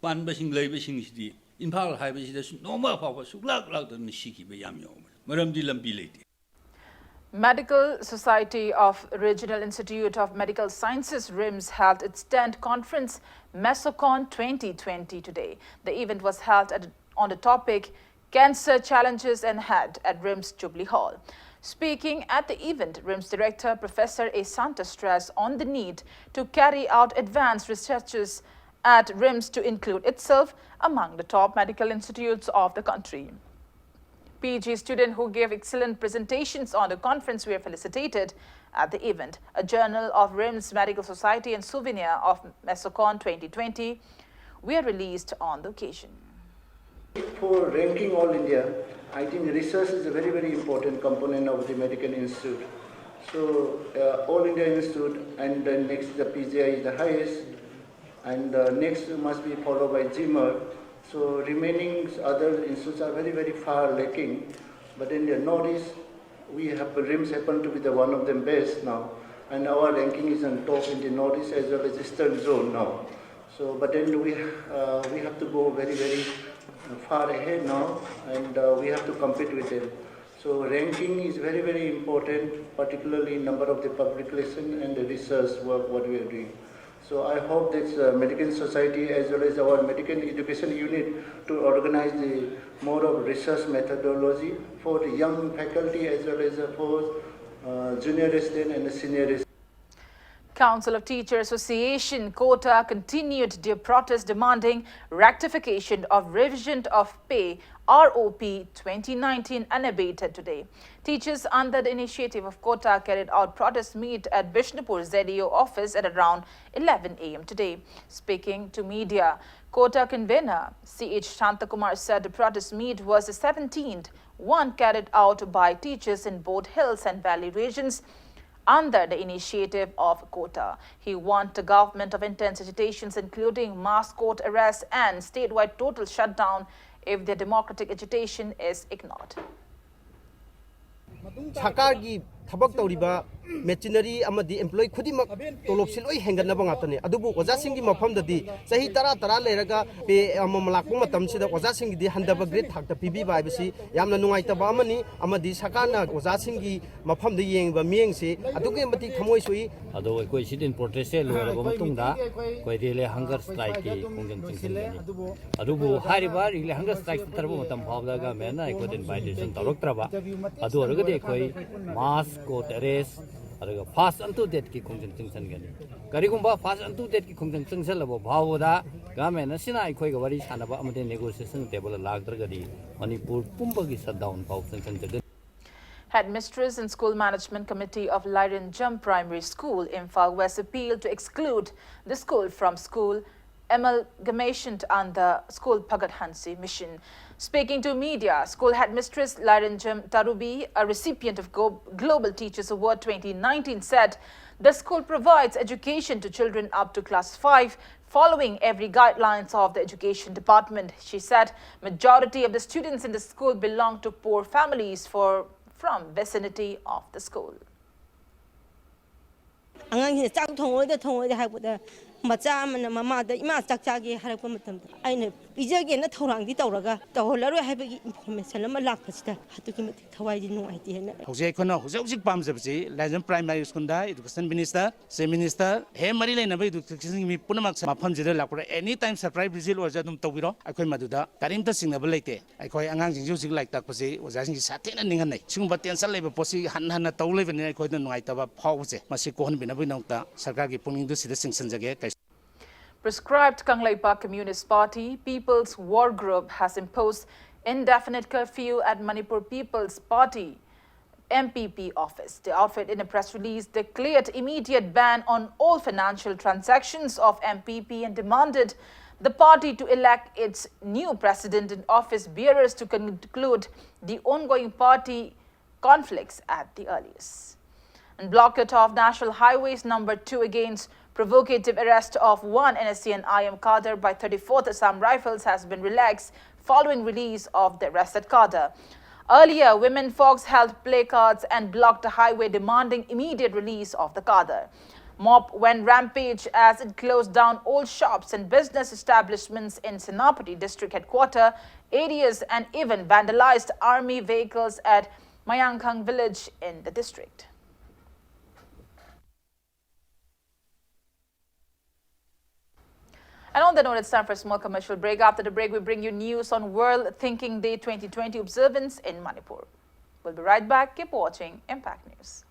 ꯄꯥꯟꯕꯁꯤꯡ ꯂꯩꯕꯁꯤꯡꯁꯤꯗꯤ ꯏꯝꯐꯥꯜ ꯍꯥꯏꯕꯁꯤꯗꯁꯨ ꯅꯣꯡꯃ ꯐꯥꯎꯕ ꯁꯨꯛꯂꯥꯛ ꯂꯥꯛꯇꯅ ꯁꯤꯈꯤꯕ ꯌꯥꯝ ꯌꯥꯎꯕꯅꯤ꯫ ꯃꯔꯝꯗꯤ ꯂꯝꯕꯤ ꯂꯩꯇꯦ꯫ Medical Society of Regional Institute of Medical Sciences, RIMS, held its tenth conference, MESOCON twenty twenty, today. The event was held at, on the topic Cancer Challenges and Ahead at RIMS Jubilee Hall. Speaking at the event, RIMS Director Professor A Santa stressed on the need to carry out advanced researches at RIMS to include itself among the top medical institutes of the country. P G students who gave excellent presentations on the conference were felicitated at the event. A journal of RIMS Medical Society and souvenir of MESOCON twenty twenty were released on the occasion. For ranking all India, I think research is a very, very important component of the medical institute. So uh, all India institute, and then next the P G I is the highest, and uh, next must be followed by GMER. So remaining other institutes are very, very far lacking. But in the Northeast, we have RIMS happen to be the one of the best now, and our ranking is on top in the Northeast as well as Eastern zone now. So, but then we, uh, we have to go very, very far ahead now, and uh, we have to compete with them. So ranking is very, very important, particularly number of the publication and the research work what we are doing. So I hope this uh, Medical Society as well as our Medical Education Unit to organize the more of research methodology for the young faculty as well as for uh, junior resident and the senior resident. Council of Teachers Association, COTA, continued their protest demanding rectification of revision of pay, R O P twenty nineteen, unabated today. Teachers under the initiative of COTA carried out protest meet at Bishnupur Z E O office at around eleven A M today. Speaking to media, COTA convener C H Shantakumar said the protest meet was the seventeenth one carried out by teachers in both hills and valley regions under the initiative of COTA. He warned the government of intense agitations, including mass court arrest and statewide total shutdown, if their democratic agitation is ignored. ꯁꯔꯀꯥꯔꯒꯤ ꯊꯕꯛ ꯇꯧꯔꯤꯕ ꯃꯦꯆꯤꯅꯔꯤ ꯑꯃꯗꯤ employee ꯈꯨꯗꯤꯡꯃꯛ ꯇꯣꯂꯣꯞꯁꯤ ꯂꯣꯏ ꯍꯦꯟꯒꯠꯅꯕ ꯉꯥꯛꯇꯅꯤ꯫ ꯑꯗꯨꯕꯨ ꯑꯣꯖꯥꯁꯤꯡꯒꯤ ꯃꯐꯝꯗꯗꯤ ꯆꯍꯤ ꯇꯔꯥ ꯇꯔꯥ ꯂꯩꯔꯒ ꯄꯦ ꯑꯃꯃꯝ ꯂꯥꯛꯄ ꯃꯇꯝꯁꯤꯗ ꯑꯣꯖꯥꯁꯤꯡꯒꯤꯗꯤ ꯍꯟꯊꯕ ꯒ꯭ꯔꯦꯗ ꯊꯥꯛꯇ ꯄꯤꯕꯤꯕ ꯍꯥꯏꯕꯁꯤ ꯌꯥꯝꯅ ꯅꯨꯡꯉꯥꯏꯇꯕ ꯑꯃꯅꯤ꯫ ꯑꯃꯗꯤ ꯁꯔꯀꯥꯔꯅ ꯑꯣꯖꯥꯁꯤꯡꯒꯤ ꯃꯐꯝꯗ ꯌꯦꯡꯉꯤꯕ ꯃꯤꯠꯌꯦꯡꯁꯤ ꯑꯗꯨꯛꯀꯤ ꯃꯇꯤꯛ ꯊꯃꯣꯏ ꯁꯣꯛꯏ꯫ ꯑꯗꯣ ꯑꯩꯈꯣꯏ ꯁꯤꯠ ꯏꯟ ꯄ꯭ꯔꯣꯇꯦꯁꯁꯦ ꯂꯣꯏꯔꯕ ꯃꯇꯨꯡꯗ ꯑꯩꯈꯣꯏ ꯔꯤꯂꯦ ꯍꯪꯒꯔ ꯁ꯭ꯇ꯭ꯔꯥꯏꯛꯀꯤ ꯈꯣꯡꯖꯪ ꯆꯪꯁꯤꯟꯒꯅꯤ꯫ ꯑꯗꯨꯕꯨ ꯍꯥꯏꯔꯤꯕ ꯔꯤꯂꯦ ꯍꯪꯒꯔ ꯁ꯭ꯇ꯭ꯔꯥꯏꯛ ꯆꯠꯊꯔꯕ ꯃꯇꯝ ꯐꯥꯎꯕꯗ ꯒꯃꯦꯟꯅ ꯑꯩꯈꯣꯏꯗ ꯏꯟꯚꯥꯏꯇꯦꯁꯟ ꯇꯧꯔꯛꯇ꯭ꯔꯕ, ꯑꯗꯨ ꯑꯣꯏꯔꯒꯗꯤ ꯑꯩꯈꯣꯏ ꯃꯥꯁ ꯀꯣꯔꯠ ꯑꯦꯔꯦꯁ ꯑꯗꯨꯒ ꯐꯥꯁ ꯑꯟꯇꯨ ꯗꯦꯠꯀꯤ ꯈꯣꯡꯖꯪ ꯆꯪꯁꯤꯟꯒꯅꯤ꯫ ꯀꯔꯤꯒꯨꯝꯕ ꯐꯥꯁ ꯑꯟꯇꯨ ꯗꯦꯠꯀꯤ ꯈꯣꯡꯖꯪ ꯆꯪꯁꯤꯜꯂꯕ ꯐꯥꯎꯕꯗ ꯒꯃꯦꯟ ꯑꯁꯤꯅ ꯑꯩꯈꯣꯏꯒ ꯋꯥꯔꯤ ꯁꯥꯟꯅꯕ ꯑꯃꯗꯤ ꯅꯦꯒꯣꯁꯤꯌꯦꯁꯟ ꯇꯦꯕꯜꯗ ꯂꯥꯛꯇ꯭ꯔꯒꯗꯤ ꯃꯅꯤꯄꯨꯔ ꯄꯨꯝꯕꯒꯤ ꯁꯠꯗꯥꯎꯟ ꯐꯥꯎ ꯆꯪꯁꯤꯟꯖꯒꯅꯤ꯫ Headmistress and School Management Committee of Lairenjam Primary School, Imphal West, appealed to exclude the school from school amalgamation under School Bhagat Hanse Mission. Speaking to media, school headmistress Lairenjam Tarubi, a recipient of Go- Global Teachers Award twenty nineteen, said the school provides education to children up to class five, following every guidelines of the education department. She said majority of the students in the school belong to poor families for, from vicinity of the school. ꯑꯉꯥꯡꯁꯤꯅ ꯆꯥꯛ ꯊꯣꯡꯉꯣꯏꯗ ꯊꯣꯡꯉꯣꯏꯗ ꯍꯥꯏꯔꯛꯄꯗ ꯃꯆꯥ ꯑꯃꯅ ꯃꯃꯥꯗ, "ꯏꯃꯥ, ꯆꯥꯛ ꯆꯥꯒꯦ" ꯍꯥꯏꯔꯛꯄ ꯃꯇꯝꯗ, ꯑꯩꯅ ꯄꯤꯖꯒꯦꯅ ꯊꯧꯔꯥꯡꯗꯤ ꯇꯧꯔꯒ ꯇꯧꯍꯜꯂꯔꯣꯏ ꯍꯥꯏꯕꯒꯤ ꯏꯟꯐꯣꯔꯃꯦꯁꯟ ꯑꯃ ꯂꯥꯛꯄꯁꯤꯗ ꯑꯗꯨꯛꯀꯤ ꯃꯇꯤꯛ ꯊꯋꯥꯏꯗꯤ ꯅꯨꯡꯉꯥꯏꯇꯦ ꯍꯥꯏꯅ꯫ ꯍꯧꯖꯤꯛ ꯑꯩꯈꯣꯏꯅ ꯍꯧꯖꯤꯛ ꯍꯧꯖꯤꯛ ꯄꯥꯝꯖꯕꯁꯤ ꯂꯥꯏꯖꯝ ꯄ꯭ꯔꯥꯏꯃꯥꯔꯤ ꯁ꯭ꯀꯨꯜꯗ ꯏꯗꯨꯀꯦꯁꯟ ꯃꯤꯅꯤꯁꯇꯔ, ꯆꯤꯐ ꯃꯤꯅꯤꯁꯇꯔ, ꯍꯦꯛ ꯃꯔꯤ ꯂꯩꯅꯕ ꯏꯗꯨꯀꯦꯁꯟꯒꯤ ꯃꯤꯄꯨꯝꯅꯃꯛꯁꯦ ꯃꯐꯝꯁꯤꯗ ꯂꯥꯛꯄꯗ ꯑꯦꯅꯤ ꯇꯥꯏꯝ ꯁꯔꯄ꯭ꯔꯥꯏꯖ ꯚꯤꯖꯤꯠ ꯑꯣꯏꯔꯁꯨ ꯑꯗꯨꯝ ꯇꯧꯕꯤꯔꯣ꯫ ꯑꯩꯈꯣꯏ ꯃꯗꯨꯗ ꯀꯔꯤꯝꯇ ꯆꯤꯡꯅꯕ ꯂꯩꯇꯦ꯫ ꯑꯩꯈꯣꯏ ꯑꯉꯥꯡꯁꯤꯡꯁꯤ ꯍꯧꯖꯤꯛ ꯂꯥꯏꯔꯤꯛ ꯇꯥꯛꯄꯁꯤ ꯑꯣꯖꯥꯁꯤꯡꯁꯤ ꯁꯥꯊꯤꯅ ꯅꯤꯡꯍꯟꯅꯩ꯫ ꯁꯤꯒꯨꯝꯕ ꯇꯦꯟꯁꯟ ꯂꯩꯕ ꯄꯣꯠꯁꯤ ꯍꯟꯅ ꯍꯟꯅ ꯇꯧ ꯂꯩꯕꯅꯤꯅ ꯑꯩꯈꯣꯏꯗ ꯅꯨꯡꯉꯥꯏꯇꯕ ꯐꯥꯎꯕꯁꯦ, ꯃꯁꯤ ꯀꯣꯛꯍꯟꯕꯤꯅꯕꯒꯤꯗꯃꯛꯇ ꯁꯔꯀꯥꯔꯒꯤ ꯄꯨꯛꯅꯤꯡꯗꯨ ꯁꯤꯗ ꯆꯤꯡꯁꯤꯟꯖꯒꯦ꯫ Prescribed Kangleipak Communist Party People's War Group has imposed indefinite curfew at Manipur People's Party, M P P, office. The outfit, in a press release, declared immediate ban on all financial transactions of M P P and demanded the party to elect its new president and office bearers to conclude the ongoing party conflicts at the earliest. And blockade of National Highways number two against provocative arrest of one N S C N I M cadre by thirty-fourth Assam Rifles has been relaxed following release of the arrested cadre. Earlier, women folks held placards and blocked the highway demanding immediate release of the cadre. Mob went rampage as it closed down all shops and business establishments in Senapati district headquarter areas and even vandalized army vehicles at Mayangkhang village in the district. And on that note, it's time for a small commercial break. After the break, we bring you news on World Thinking Day twenty twenty observance in Manipur. We'll be right back. Keep watching Impact News.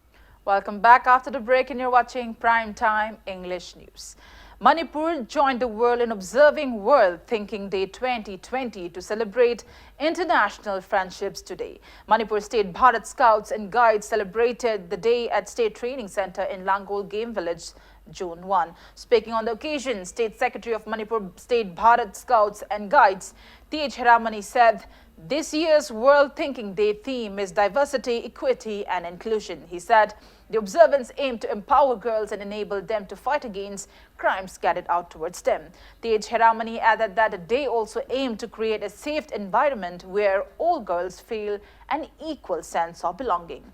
Welcome back after the break, and you're watching Prime Time English News. Manipur joined the world in observing World Thinking Day twenty twenty to celebrate International Friendships Today. Manipur State Bharat Scouts and Guides celebrated the day at State Training Center in Langol Game Village, June one. Speaking on the occasion, State Secretary of Manipur State Bharat Scouts and Guides, T H Heramani, said this year's World Thinking Day theme is diversity, equity, and inclusion. He said the observance aimed to empower girls and enable them to fight against crimes carried out towards them. T H Heramani added that the day also aimed to create a safe environment where all girls feel an equal sense of belonging.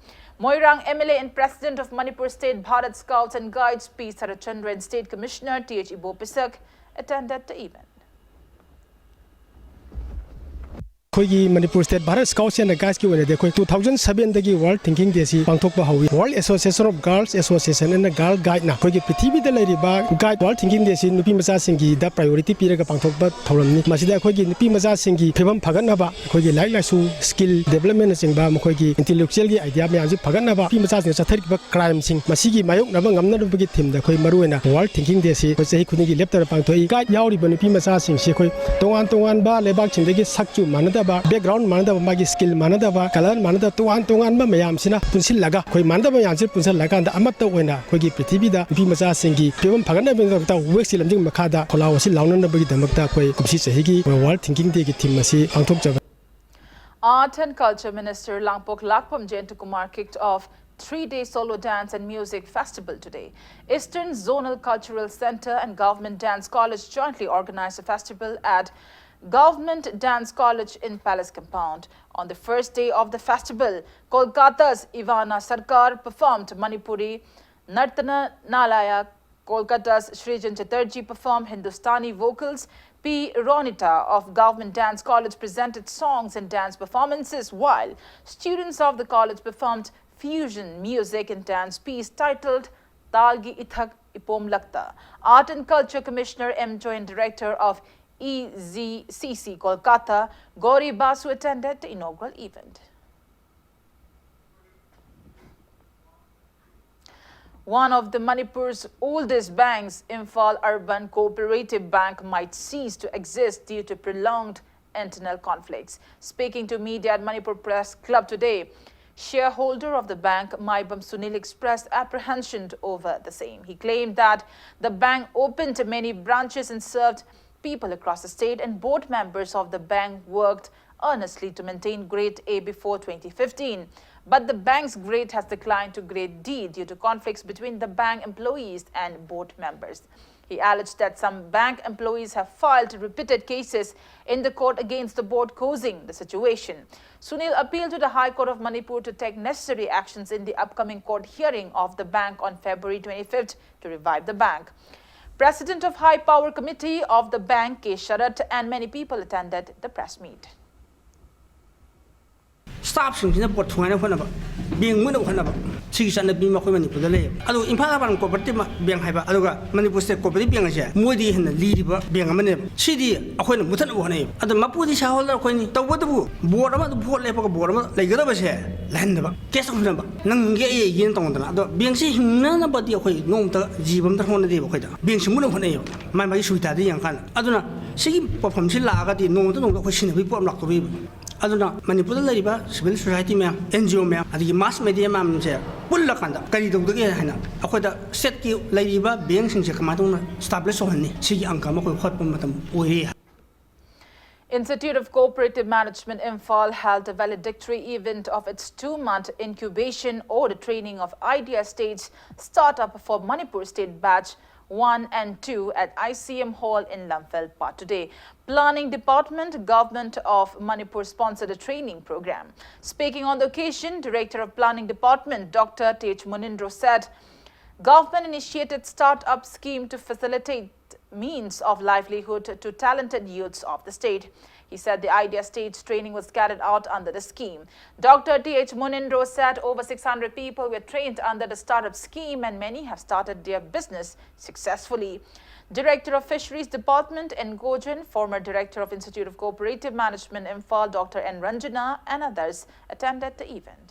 Moirang M L A and President of Manipur State Bharat Scouts and Guides P Sarachandra and State Commissioner T H Ibopisak attended the event. ꯑꯩꯈꯣꯏꯒꯤ Manipur state Bharat scouts and ꯒꯥꯏꯗꯁꯀꯤ ꯑꯣꯏꯅꯗꯤ ꯑꯩꯈꯣꯏ two thousand ꯁꯕꯦꯟꯗꯒꯤ world thinking day ꯄꯥꯡꯊꯣꯛꯄ ꯍꯧꯏ꯫ World association of girls association and girl ꯒꯥꯏꯗꯅ ꯑꯩꯈꯣꯏꯒꯤ ꯄ꯭ꯔꯤꯊꯤꯕꯤꯗ ꯂꯩꯔꯤꯕ ꯒꯥꯏꯗ ꯋꯥꯔꯜ ꯊꯤꯡꯀꯤꯡ ꯗꯦꯁꯤ ꯅꯨꯄꯤ ꯃꯆꯥꯁꯤꯡꯒꯤꯗ ꯄ꯭ꯔꯥꯏꯌꯣꯔꯤꯇꯤ ꯄꯤꯔꯒ ꯄꯥꯡꯊꯣꯛꯄ ꯊꯧꯔꯝꯅꯤ꯫ ꯃꯁꯤꯗ ꯑꯩꯈꯣꯏꯒꯤ ꯅꯨꯄꯤ ꯃꯆꯥꯁꯤꯡꯒꯤ ꯐꯤꯕꯝ ꯐꯒꯠꯅꯕ, ꯑꯩꯈꯣꯏꯒꯤ ꯂꯥꯏꯔꯤꯛ ꯂꯥꯏꯁꯨ, ꯁ꯭ꯀꯤꯜ ꯗꯦꯕꯂꯞꯃꯦꯟꯅꯆꯤꯡꯕ, ꯃꯈꯣꯏꯒꯤ ꯏꯟꯇꯦꯂꯦꯛꯆꯨꯋꯦꯜꯒꯤ ꯑꯥꯏꯗꯤꯌꯥ ꯃꯌꯥꯝꯁꯤ ꯐꯒꯠꯅꯕ, ꯅꯨꯄꯤ ꯃꯆꯥꯁꯤꯡꯅ ꯆꯠꯊꯔꯤꯕ ꯀ꯭ꯔꯥꯏꯝꯁꯤꯡ ꯃꯁꯤꯒꯤ ꯃꯥꯌꯣꯛꯅꯕ ꯉꯝꯅꯅꯕꯒꯤ ꯊꯤꯝꯗ ꯑꯩꯈꯣꯏ ꯃꯔꯨꯑꯣꯏꯅ ꯋꯥꯔꯜ ꯊꯤꯡꯀꯤꯡ ꯗꯦꯁꯤ ꯑꯩꯈꯣꯏ ꯆꯍꯤ ꯈꯨꯗꯤꯡꯒꯤ ꯂꯦꯞꯇꯅ ꯄꯥꯡꯊꯣꯛꯏ꯫ ꯒꯥꯏꯗ ꯌꯥꯎꯔꯤꯕ ꯅꯨꯄꯤ ꯃꯆꯥꯁꯤꯡꯁꯤ ꯑꯩꯈꯣꯏ ꯇꯣꯉꯥꯟ ꯇꯣꯉꯥꯟꯕ ꯂꯩꯕꯥꯛꯁꯤꯡꯗꯒꯤ ꯁꯛꯁꯨ ꯃꯥꯟꯅꯗꯕ, ꯕꯦꯛꯒ꯭ꯔꯥꯎꯟ ꯃꯥꯟꯅꯗꯕ, ꯃꯥꯒꯤ ꯁ꯭ꯀꯤꯜ ꯃꯥꯟꯅꯗꯕ, ꯀꯂꯔ ꯃꯥꯟꯅꯗꯕ, ꯇꯣꯉꯥꯟ ꯇꯣꯉꯥꯟꯕ ꯃꯌꯥꯝꯁꯤꯅ ꯄꯨꯟꯁꯤꯜꯂꯒ, ꯑꯩꯈꯣꯏ ꯃꯥꯟꯅꯗꯕ ꯃꯌꯥꯝꯁꯤ ꯄꯨꯟꯁꯤꯜꯂꯀꯥꯟꯗ ꯑꯃꯠꯇ ꯑꯣꯏꯅ ꯑꯩꯈꯣꯏꯒꯤ ꯄ꯭ꯔꯤꯊꯤꯕꯤꯗ ꯅꯨꯄꯤ ꯃꯆꯥꯁꯤꯡꯒꯤ ꯐꯤꯕꯝ ꯐꯒꯠꯅꯕꯒꯤꯗꯃꯛꯇ ꯋꯦꯛꯁꯤ ꯂꯝꯖꯤꯡ ꯃꯈꯥꯗ ꯈꯣꯜꯂꯥꯎ ꯑꯁꯤ ꯂꯥꯎꯅꯅꯕꯒꯤꯗꯃꯛꯇ ꯑꯩꯈꯣꯏ ꯀꯨꯝꯁꯤ ꯆꯍꯤꯒꯤ ꯋꯥꯔꯜ ꯊꯤꯡꯀꯤꯡ ꯗꯦꯒꯤ ꯊꯤꯝ ꯑꯁꯤ ꯄꯥꯡꯊꯣꯛꯆꯕꯅꯤ꯫ Art and Culture Minister Langpok Lakpam Jayantakumar kicked off three-day Solo Dance and Music Festival today. Eastern Zonal Cultural Center and Government Dance College jointly organized a festival at Government Dance College in Palace Compound. On the first day of the festival, Kolkata's Ivana Sarkar performed Manipuri Nartana Nalaya, Kolkata's Srijan Chatterjee performed Hindustani vocals. P. Ronita of Government Dance College presented songs and dance performances, while students of the college performed fusion music and dance piece titled Talgi Ithak Ipom Lakta. Art and Culture Commissioner M. Joint Director of E Z C C Kolkata, Gauri Basu attended the inaugural event. One of the Manipur's oldest banks, Imphal Urban Cooperative Bank, might cease to exist due to prolonged internal conflicts. Speaking to media at Manipur Press Club today, shareholder of the bank, Maibam Sunil, expressed apprehension over the same. He claimed that the bank opened many branches and served people across the state, and board members of the bank worked earnestly to maintain grade A before twenty fifteen. But the bank's grade has declined to grade D due to conflicts between the bank employees and board members. He alleged that some bank employees have filed repeated cases in the court against the board, causing the situation. Sunil appealed to the High Court of Manipur to take necessary actions in the upcoming court hearing of the bank on February twenty-fifth to revive the bank. President of High Power Committee of the bank, K Sharath, and many people attended the press meet. ꯁ꯭ꯇꯥꯐꯁꯤꯡꯁꯤꯅ ꯄꯣꯠ ꯊꯨꯒꯥꯏꯅꯕ ꯍꯣꯠꯅꯕ, bank ꯃꯨꯠꯅꯕ ꯍꯣꯠꯅꯕ, ꯁꯤꯒꯤ ꯆꯠꯅꯕꯤ ꯑꯃ ꯑꯩꯈꯣꯏ ꯃꯅꯤꯄꯨꯔꯗ ꯂꯩꯌꯦꯕ꯫ ꯑꯗꯨ ꯏꯝꯐꯥꯜ ꯑꯔꯕꯥꯟ ꯀꯣꯑꯣꯄꯔꯦꯇꯤꯚ ꯕꯦꯡ ꯍꯥꯏꯕ, ꯑꯗꯨꯒ ꯃꯅꯤꯄꯨꯔ ꯁ꯭ꯇꯦꯠ ꯀꯣꯑꯣꯄꯔꯦꯇꯤꯚ ꯕꯦꯡ ꯑꯁꯦ ꯃꯣꯏꯗꯒꯤ ꯍꯦꯟꯅ ꯂꯤꯔꯤꯕ ꯕꯦꯡ ꯑꯃꯅꯦꯕ꯫ ꯁꯤꯗꯤ ꯑꯩꯈꯣꯏꯅ ꯃꯨꯠꯊꯠꯅꯕ ꯍꯣꯠꯅꯩꯌꯦꯕ꯫ ꯑꯗꯣ ꯃꯄꯨꯗꯤ ꯁꯦꯌꯔ ꯍꯣꯜꯗꯔ ꯑꯩꯈꯣꯏꯅꯤ꯫ ꯇꯧꯕꯇꯕꯨ ꯕꯣꯔꯗ ꯑꯃ, ꯚꯣꯠ ꯂꯦꯞꯄꯒ ꯕꯣꯔꯗ ꯑꯃ ꯂꯩꯒꯗꯕꯁꯦ ꯂꯩꯍꯟꯗꯕ, ꯀꯦꯁ ꯇꯧꯍꯟꯗꯕ, ꯅꯪ ꯉꯝꯒꯦ ꯑꯩ ꯌꯦꯡ ꯇꯧꯗꯅ꯫ ꯑꯗꯣ ꯕꯦꯡꯁꯤ ꯍꯤꯡꯅꯅꯕꯗꯤ ꯑꯩꯈꯣꯏ ꯅꯣꯡꯃꯇ ꯖꯤꯕ ꯑꯝꯇ ꯍꯣꯠꯅꯗꯦꯕ꯫ ꯑꯩꯈꯣꯏꯗ ꯕꯦꯡꯁꯤ ꯃꯨꯠꯅꯕ ꯍꯣꯠꯅꯩꯌꯦꯕ, ꯃꯥꯏ ꯃꯥꯒꯤ ꯁꯨꯕꯤꯗꯥꯗ ꯌꯦꯡꯉꯀꯥꯟꯗ꯫ ꯑꯗꯨꯅ ꯁꯤꯒꯤ ꯄꯣꯠꯐꯝꯁꯤ ꯂꯥꯛꯑꯒꯗꯤ ꯅꯣꯡꯃꯇ ꯅꯣꯡꯃꯗ ꯑꯩꯈꯣꯏ ꯁꯤꯟꯅꯕꯒꯤ ꯄꯣꯠ ꯑꯃ ꯂꯥꯛꯇꯧꯔꯤꯕ꯫ ꯑꯗꯨꯅ ꯃꯅꯤꯄꯨꯔꯗ ꯂꯩꯔꯤꯕ ꯁꯤꯚꯤꯜ ꯁꯣꯁꯥꯏꯇꯤ ꯃꯌꯥꯝ, ꯑꯦꯟ ꯖꯤ ꯑꯣ ꯃꯌꯥꯝ, ꯑꯗꯒꯤ ꯃꯥꯁ ꯃꯦꯗꯤꯌꯥ ꯃꯌꯥꯝꯁꯦ ꯄꯨꯜꯂꯀꯥꯟꯗ ꯀꯔꯤ ꯇꯧꯗꯒꯦ ꯍꯥꯏꯅ ꯑꯩꯈꯣꯏꯗ ꯁ꯭ꯇꯦꯠꯀꯤ ꯂꯩꯔꯤꯕ ꯕꯦꯡꯁꯤꯡꯁꯦ ꯀꯃꯥꯏꯅ ꯇꯧꯅ establish ꯇꯧꯍꯟꯅꯤ, ꯁꯤꯒꯤ ꯑꯪꯀ ꯑꯃ ꯑꯩꯈꯣꯏ ꯍꯣꯠꯄ ꯃꯇꯝ ꯑꯣꯏꯔꯦ꯫ Institute of Cooperative Management Imphal held a valedictory event of its two-month incubation or the training of Idea Stage Startup for Manipur State Batch one and two at I C M Hall in Lamphel, Patu. Planning Department, Government of Manipur sponsored the training program. Speaking on the occasion, Director of Planning Department, Doctor T H Munindro said, government initiated startup scheme to facilitate means of livelihood to talented youths of the state. He said the Idea Stage training was carried out under the scheme. Doctor T H Munindro said over six hundred people were trained under the startup scheme and many have started their business successfully. Director of Fisheries Department N Gojen, former Director of Institute of Cooperative Management Imphal, Doctor N Ranjana, and others attended the event.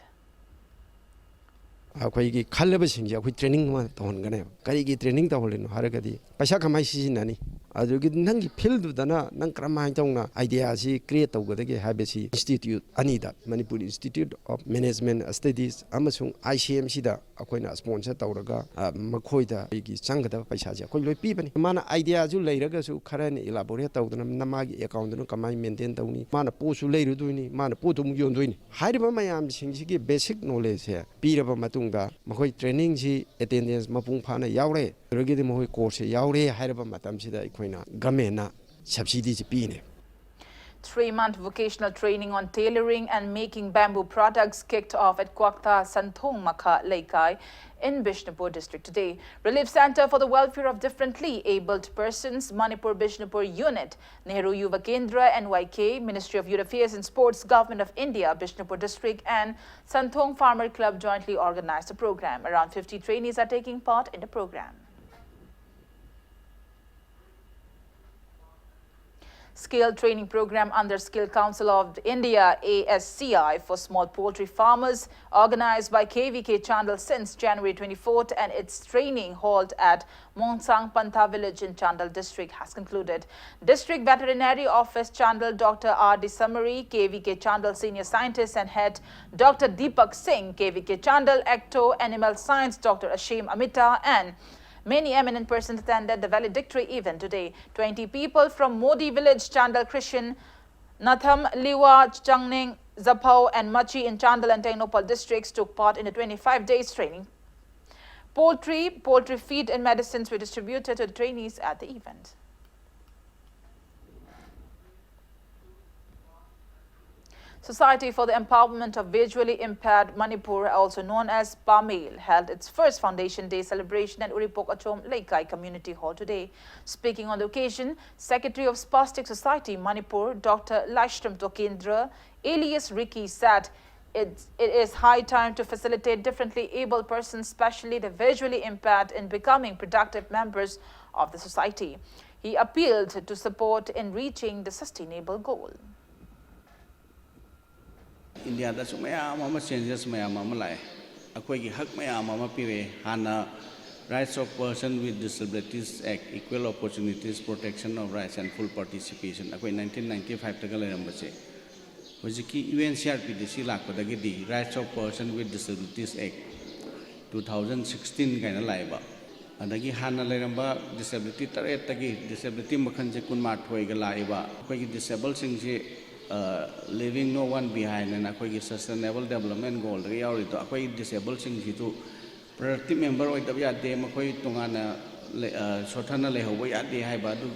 ꯑꯩꯈꯣꯏꯒꯤ ꯈꯜꯂꯕꯁꯤꯡꯁꯦ ꯑꯩꯈꯣꯏ training ꯑꯃ ꯇꯧꯍꯟꯒꯅꯦꯕ꯫ ꯀꯔꯤꯒꯤ training ꯇꯧꯍꯜꯂꯤꯅꯣ ꯍꯥꯏꯔꯒꯗꯤ, ꯄꯩꯁꯥ ꯀꯃꯥꯏꯅ ꯁꯤꯖꯤꯟꯅꯅꯤ, ꯑꯗꯨꯗꯒꯤ ꯅꯪꯒꯤ ꯐꯤꯜꯗꯨꯗꯅ ꯅꯪ ꯀꯔꯝꯍꯥꯏꯅ ꯇꯧꯅ ꯑꯥꯏꯗꯤꯌꯥꯁꯤ ꯀ꯭ꯔꯤꯌꯦꯠ ꯇꯧꯒꯗꯒꯦ ꯍꯥꯏꯕꯁꯤ ꯏꯟꯁꯇꯤꯇ꯭ꯌꯨꯠ ꯑꯅꯤꯗ, Manipur institute of management studies ꯑꯃꯁꯨꯡ ꯑꯥꯏ ꯁꯤ ꯑꯦꯝ ꯁꯤꯗ ꯑꯩꯈꯣꯏꯅ ꯁ꯭ꯄꯣꯟꯁꯔ ꯇꯧꯔꯒ, ꯑ, ꯃꯈꯣꯏꯗ ꯑꯩꯒꯤ ꯆꯪꯒꯗꯕ ꯄꯩꯁꯥꯁꯦ ꯑꯩꯈꯣꯏ ꯂꯣꯏ ꯄꯤꯕꯅꯤ꯫ ꯃꯥꯅ ꯑꯥꯏꯗꯤꯌꯥꯁꯨ ꯂꯩꯔꯒꯁꯨ ꯈꯔꯅ ꯏꯂꯥꯕꯣꯔꯦꯠ ꯇꯧꯗꯅ ꯃꯥꯒꯤ ꯑꯦꯀꯥꯎꯟꯗꯨꯅ ꯀꯃꯥꯏꯅ ꯃꯦꯟꯇꯦꯟ ꯇꯧꯅꯤ, ꯃꯥꯅ ꯄꯣꯠꯁꯨ ꯂꯩꯔꯨꯗꯣꯏꯅꯤ, ꯃꯥꯅ ꯄꯣꯠꯇꯨ ꯑꯃꯨꯛ ꯌꯣꯟꯗꯣꯏꯅꯤ꯫ ꯍꯥꯏꯔꯤꯕ ꯃꯌꯥꯝꯁꯤꯡꯁꯤꯒꯤ ꯕꯦꯁꯤꯛ ꯅꯣꯂꯦꯖꯁꯦ ꯄꯤꯔꯕ ꯃꯇꯨꯡꯗ ꯃꯈꯣꯏ ꯇ꯭ꯔꯦꯅꯤꯡꯁꯤ ꯑꯦꯇꯦꯟꯗꯦꯟꯁ ꯃꯄꯨꯡ ꯐꯥꯅ ꯌꯥꯎꯔꯦ꯫ ꯑꯗꯨꯗꯒꯤꯗꯤ ꯃꯈꯣꯏ ꯀꯣꯔꯁꯁꯦ ꯌꯥꯎꯔꯦ ꯍꯥꯏꯔꯕ ꯃꯇꯝꯁꯤꯗ ꯑꯩꯈꯣꯏꯅ ꯒꯃꯦꯟꯅ ꯁꯕꯁꯤꯗꯤꯁꯦ ꯄꯤꯅꯦ꯫ Three-month vocational training on tailoring and making bamboo products kicked off at Kwakta Santhong Makha Leikai in Bishnupur district today. Relief Center for the Welfare of Differently Abled Persons, Manipur Bishnupur Unit, Nehru Yuva Kendra, N Y K, Ministry of Youth Affairs and Sports, Government of India, Bishnupur district, and Santhong Farmer Club jointly organized the program. Around fifty trainees are taking part in the program. Skill training program under Skill Council of India, A S C I, for small poultry farmers, organized by K V K Chandel since January twenty-fourth, and its training held at Mongsang Pantha village in Chandel district has concluded. District Veterinary Office Chandel Doctor R D Samari, K V K Chandel senior scientist and head Doctor Deepak Singh, K V K Chandel ecto animal science Doctor Ashim Amita, and many eminent persons attended the valedictory event today. Twenty people from Modi village, Chandel Krishan, Natham, Liwa, Changning, Zaphau, and Machi in Chandel and Tengnoupal districts took part in the twenty-five days training. Poultry, poultry feed, and medicines were distributed to the trainees at the event. Society for the Empowerment of Visually Impaired Manipur, also known as PAMIL, held its first Foundation Day celebration at Uripok Achom Leikai Community Hall today. Speaking on the occasion, Secretary of Spastic Society Manipur, Doctor Laishram Tokendra, alias Ricky, said it, it is high time to facilitate differently abled persons, especially the visually impaired, in becoming productive members of the society. He appealed to support in reaching the sustainable goal. ꯏꯟꯗꯤꯌꯥꯗꯁꯨ ꯃꯌꯥꯝ ꯑꯃ changes ꯃꯌꯥꯝ ꯑꯃ ꯂꯥꯛꯑꯦ꯫ ꯑꯩꯈꯣꯏꯒꯤ ꯍꯛ ꯃꯌꯥꯝ ꯑꯃ ꯄꯤꯔꯛꯑꯦ꯫ ꯍꯥꯟꯅ Rights of Person with Disabilities Act, Equal Opportunities, Protection of Rights and Full Participation, ꯑꯩꯈꯣꯏ nineteen ninety five ꯇꯒ ꯂꯩꯔꯝꯕꯁꯦ, ꯍꯧꯖꯤꯛꯀꯤ UNCRPDC ꯂꯥꯛꯄꯗꯒꯤꯗꯤ Rights of Person with Disabilities Act two thousand sixteen ꯀꯥꯏꯅ ꯂꯥꯛꯑꯦꯕ꯫ ꯑꯗꯒꯤ ꯍꯥꯟꯅ ꯂꯩꯔꯝꯕ disability ꯇꯔꯦꯠꯇꯒꯤ disability ꯃꯈꯜꯁꯦ ꯀꯨꯟꯃꯥꯊꯣꯏꯒ ꯂꯥꯛꯏꯕ꯫ ꯑꯩꯈꯣꯏꯒꯤ disabledꯁꯤꯡꯁꯤ, ꯑ, Leaving No One Behind ꯍꯥꯏꯅ ꯑꯩꯈꯣꯏꯒꯤ Sustainable Development Goalꯗꯒ ꯌꯥꯎꯔꯤꯗꯣ, ꯑꯩꯈꯣꯏ disabledꯁꯤꯡꯁꯤꯁꯨ ꯄ꯭ꯔꯗꯛꯇꯤꯞ ꯃꯦꯝꯕꯔ ꯑꯣꯏꯗꯕ ꯌꯥꯗꯦ, ꯃꯈꯣꯏ ꯇꯣꯉꯥꯟꯅ ꯂꯩ-, ꯑ, ꯁꯣꯠꯊꯅ ꯂꯩꯍꯧꯕ ꯌꯥꯗꯦ ꯍꯥꯏꯕ ꯑꯗꯨ,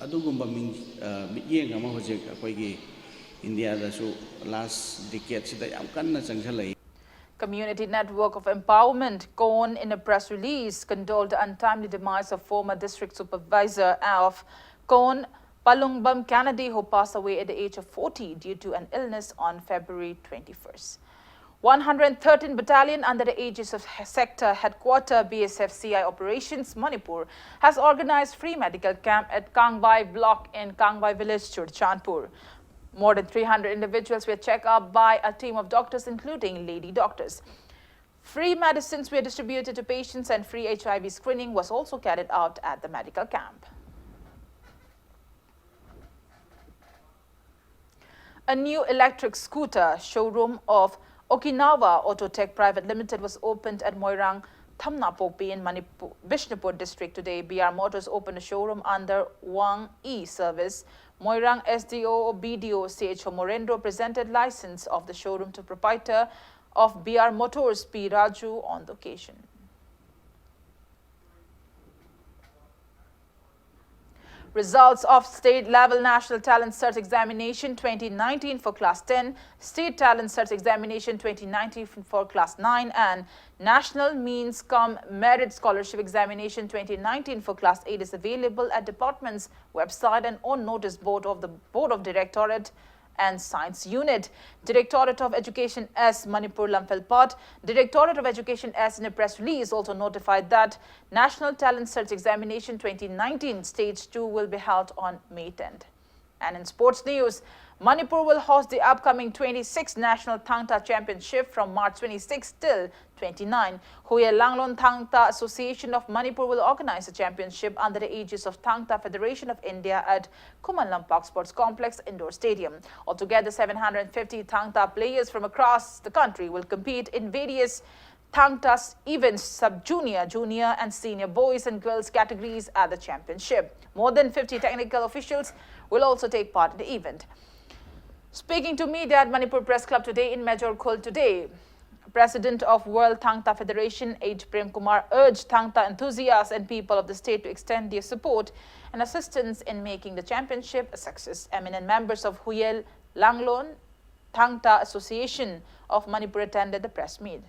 ꯑꯗꯨꯒꯨꯝꯕ ꯃꯤꯡ-, ꯑ, ꯃꯤꯠꯌꯦꯡ ꯑꯃ ꯍꯧꯖꯤꯛ ꯑꯩꯈꯣꯏꯒꯤ ꯏꯟꯗꯤꯌꯥꯗꯁꯨ ꯂꯥꯁ ꯗꯤꯀꯦꯠꯁꯤꯗ ꯌꯥꯝ ꯀꯟꯅ ꯆꯪꯁꯤꯜꯂꯛꯏ꯫ Community Network of Empowerment, CONE, in a press release, condoled the untimely demise of former district supervisor of CONE, Palungbam Kennedy, who passed away at the age of forty due to an illness on February twenty-first. One hundred thirteen Battalion, under the aegis of Sector Headquarter, B S F C I Operations Manipur, has organized free medical camp at Kangbai Block in Kangbai Village, Churachandpur. More than three hundred individuals were checked up by a team of doctors, including lady doctors. Free medicines were distributed to patients and free H I V screening was also carried out at the medical camp. A new electric scooter showroom of Okinawa Autotech Private Limited was opened at Moirang Thamnapokpi in Manipur, Bishnupur district today. B R Motors opened a showroom under Wang E service. Moirang S D O, B D O C H O Morendro presented license of the showroom to proprietor of B R Motors, P Raju, on the occasion. Results of State Level National Talent Search Examination twenty nineteen for Class ten, State Talent Search Examination twenty nineteen for Class nine, and National Means Cum Merit Scholarship Examination twenty nineteen for Class eight is available at department's website and on notice board of the Board of Directorate and Science Unit. Directorate of Education S, Manipur Lamphel Pat, Directorate of Education S, in a press release, also notified that National Talent Search Examination twenty nineteen Stage two will be held on May tenth. And in sports news, Manipur will host the upcoming twenty-sixth National Thangta Championship from March twenty-sixth till twenty-nine. Huye Langlon Thangta Association of Manipur will organize the championship under the aegis of Thangta Federation of India at Khuman Lampak Sports Complex Indoor Stadium. Altogether, seven hundred fifty Thangta players from across the country will compete in various Thangta's events, sub-junior, junior and senior boys and girls categories at the championship. More than fifty technical officials will also take part in the event. Speaking to media at Manipur Press Club today in Major Khul today, President of World Thangta Federation, H Prem Kumar, urged Thangta enthusiasts and people of the state to extend their support and assistance in making the championship a success. Eminent members of Huyel Langlon Thangta Association of Manipur attended the press meet.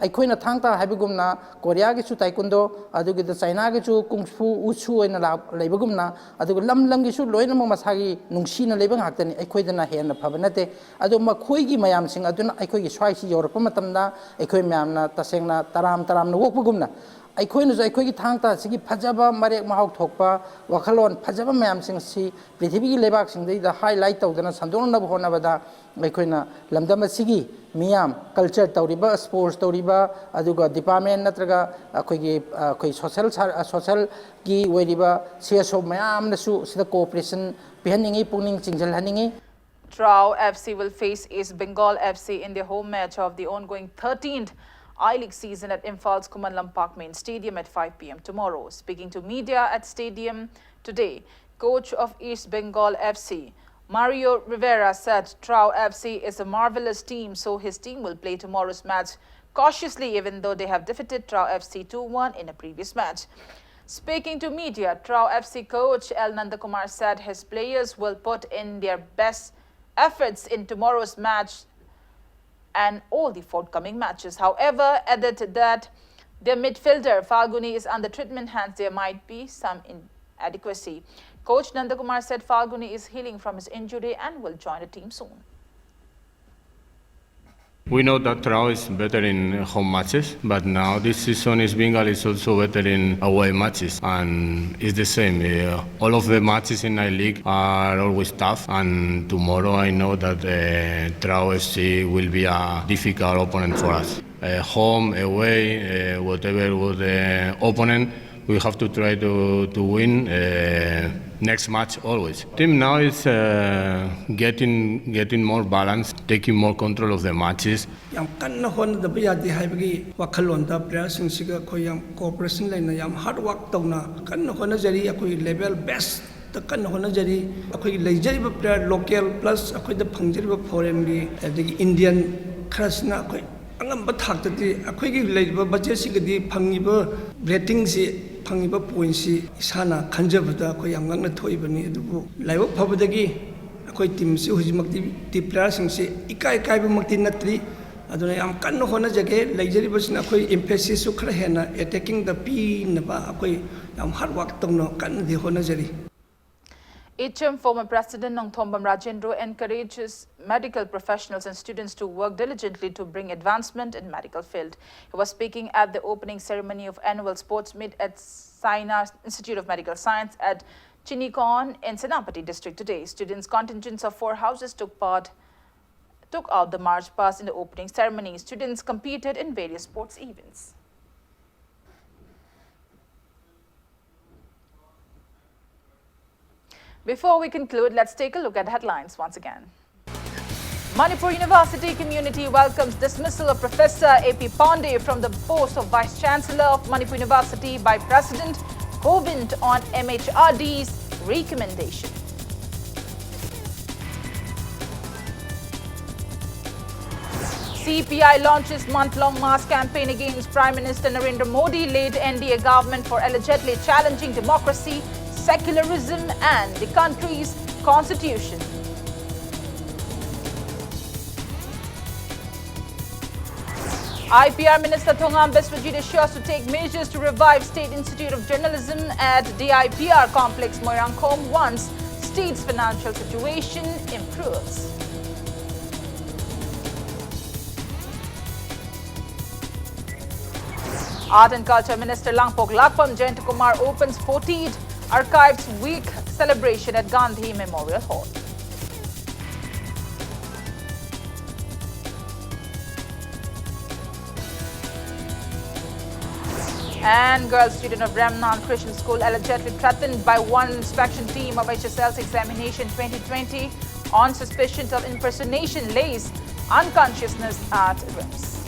ꯑꯩꯈꯣꯏꯅ ꯊꯥꯡ ꯇꯥ ꯍꯥꯏꯕꯒꯨꯝꯅ ꯀꯣꯔꯤꯌꯥꯒꯤꯁꯨ taekwondo, ꯑꯗꯨꯒꯤꯗ ꯆꯥꯏꯅꯥꯒꯤꯁꯨ ꯀꯨꯡꯐꯨ ꯎꯁꯨ ꯑꯣꯏꯅ ꯂꯥꯛ- ꯂꯩꯕꯒꯨꯝꯅ, ꯑꯗꯨꯒ ꯂꯝ ꯂꯝꯒꯤꯁꯨ ꯂꯣꯏꯅꯃꯛ ꯃꯁꯥꯒꯤ ꯅꯨꯡꯁꯤꯅ ꯂꯩꯕ ꯉꯥꯛꯇꯅꯤ꯫ ꯑꯩꯈꯣꯏꯗꯅ ꯍꯦꯟꯅ ꯐꯕ ꯅꯠꯇꯦ꯫ ꯑꯗꯣ ꯃꯈꯣꯏꯒꯤ ꯃꯌꯥꯝꯁꯤꯡ ꯑꯗꯨꯅ ꯑꯩꯈꯣꯏꯒꯤ ꯁ꯭ꯋꯥꯏꯁꯤ ꯌꯧꯔꯛꯄ ꯃꯇꯝꯗ ꯑꯩꯈꯣꯏ ꯃꯌꯥꯝꯅ ꯇꯁꯦꯡꯅ ꯇꯔꯥꯝ ꯇꯔꯥꯝꯅ ꯑꯣꯛꯄꯒꯨꯝꯅ, ꯑꯩꯈꯣꯏꯅꯁꯨ ꯑꯩꯈꯣꯏꯒꯤ ꯊꯥꯡ ꯇꯥ ꯑꯁꯤꯒꯤ ꯐꯖꯕ, ꯃꯔꯦꯛ ꯃꯍꯥꯎ ꯊꯣꯛꯄ ꯋꯥꯈꯜꯂꯣꯟ ꯐꯖꯕ ꯃꯌꯥꯝꯁꯤꯡ ꯑꯁꯤ ꯄ꯭ꯔꯤꯊꯤꯕꯤꯒꯤ ꯂꯩꯕꯥꯛꯁꯤꯡꯗꯩꯗ highlight ꯇꯧꯗꯅ ꯁꯟꯗꯣꯛꯅꯕ ꯍꯣꯠꯅꯕꯗ ꯑꯩꯈꯣꯏꯅ ꯂꯝꯗꯝ ꯑꯁꯤꯒꯤ ꯃꯤꯌꯥꯝ, culture ꯇꯧꯔꯤꯕ, sports ꯇꯧꯔꯤꯕ, ꯑꯗꯨꯒ department ꯅꯠꯇ꯭ꯔꯒ ꯑꯩꯈꯣꯏꯒꯤ, ꯑꯩꯈꯣꯏ social ꯁꯥ-, socialꯒꯤ ꯑꯣꯏꯔꯤꯕ C S O ꯃꯌꯥꯝꯅꯁꯨ ꯁꯤꯗ cooperation ꯄꯤꯍꯟꯅꯤꯡꯉꯤ, ꯄꯨꯛꯅꯤꯡ ꯆꯤꯡꯁꯤꯜꯍꯟꯅꯤꯡꯉꯤ꯫ Trao F C will face East Bengal F C in their home match of the ongoing thirteenth I-League season at Imphal's Khuman Lampak Main Stadium at five p m tomorrow. Speaking to media at stadium today, coach of East Bengal F C, Mario Rivera, said Trao F C is a marvelous team, so his team will play tomorrow's match cautiously, even though they have defeated Trao F C two one in a previous match. Speaking to media, Trao F C coach L Nandakumar said his players will put in their best efforts in tomorrow's match and all the forthcoming matches. However, added that their midfielder Falguni is under treatment, hence there might be some inadequacy. Coach Nandakumar said Falguni is healing from his injury and will join the team soon. We know that Trao is better in home matches, but now this season East Bengal is also better in away matches, and it's the same. Uh, all of the matches in I-League are always tough, and tomorrow I know that uh, Trao F C will be a difficult opponent for us. Uh, home, away, uh, whatever was the opponent, we have to try to, to win uh, next match always. Team now is uh, getting getting more balance, taking more control of the matches. ꯌꯥꯝ ꯀꯟꯅ ꯍꯣꯠꯅꯗꯕ ꯌꯥꯗꯦ ꯍꯥꯏꯕꯒꯤ ꯋꯥꯈꯜꯂꯣꯟꯗ ꯄ꯭ꯂꯦꯌꯔꯁꯤꯡꯁꯤꯒ ꯑꯩꯈꯣꯏ ꯌꯥꯝ cooperation ꯂꯩꯅ ꯌꯥꯝ ꯍꯥꯔꯗ work ꯇꯧꯅ ꯀꯟꯅ ꯍꯣꯠꯅꯖꯔꯤ꯫ ꯑꯩꯈꯣꯏ ꯂꯦꯚꯦꯜ ꯕꯦꯁ ꯀꯟꯅ ꯍꯣꯠꯅꯖꯔꯤ꯫ ꯑꯩꯈꯣꯏꯒꯤ ꯂꯩꯖꯔꯤꯕ player, local plus ꯑꯩꯈꯣꯏꯗ ꯐꯪꯖꯔꯤꯕ foreignꯒꯤ ꯑꯗꯒꯤ Indian ꯈꯔꯁꯤꯅ ꯑꯩꯈꯣꯏ ꯑꯉꯝꯕ ꯊꯥꯛꯇꯗꯤ ꯑꯩꯈꯣꯏꯒꯤ ꯂꯩꯔꯤꯕ budgetꯁꯤꯒꯗꯤ ꯐꯪꯉꯤꯕ ratingꯁꯤ, ꯐꯪꯉꯤꯕ pointꯁꯤ ꯏꯁꯥꯅ ꯈꯟꯖꯕꯗ ꯑꯩꯈꯣꯏ ꯌꯥꯝ ꯉꯛꯅ ꯊꯣꯛꯏꯕꯅꯤ꯫ ꯑꯗꯨꯕꯨ ꯂꯥꯏꯕꯛ ꯐꯕꯗꯒꯤ ꯑꯩꯈꯣꯏ teamꯁꯤ ꯍꯧꯖꯤꯛꯃꯛꯇꯤ playerꯁꯤꯡꯁꯤ ꯏꯀꯥꯏ ꯀꯥꯏꯕꯃꯛꯇꯤ ꯅꯠꯇ꯭ꯔꯤ꯫ ꯑꯗꯨꯅ ꯌꯥꯝ ꯀꯟꯅ ꯍꯣꯠꯅꯖꯒꯦ꯫ ꯂꯩꯖꯔꯤꯕꯁꯤꯅ ꯑꯩꯈꯣꯏ emphasis ꯈꯔ ꯍꯦꯟꯅ attacking ꯗ ꯄꯤꯅꯕ ꯑꯩꯈꯣꯏ ꯌꯥꯝ hard work ꯇꯧꯅ ꯀꯟꯅꯗꯤ ꯍꯣꯠꯅꯖꯔꯤ꯫ H M former President Nongthombam Rajendra encourages medical professionals and students to work diligently to bring advancement in medical field. He was speaking at the opening ceremony of annual sports meet at Saina Institute of Medical Science at Chinikhon in Senapati district today. Students contingents of four houses took part took out the march past in the opening ceremony. Students competed in various sports events. Before we conclude, let's take a look at headlines once again. Manipur University community welcomes dismissal of Professor A P Pandey from the post of Vice Chancellor of Manipur University by President Kovind on M H R D's recommendation. C P I launches month-long mass campaign against Prime Minister Narendra Modi-led N D A government for allegedly challenging democracy, secularism and the country's constitution. I P R Minister Thongam Biswajit assures to take measures to revive State Institute of Journalism at D I P R complex Moirangkhom once state's financial situation improves. Art and Culture Minister Langpok Lakpam Jayantakumar opens fortieth Archives Week celebration at Gandhi Memorial Hall. And girl student of Remnant Christian School allegedly threatened by one inspection team of H S L C examination twenty twenty on suspicion of impersonation lays unconsciousness at RIMS.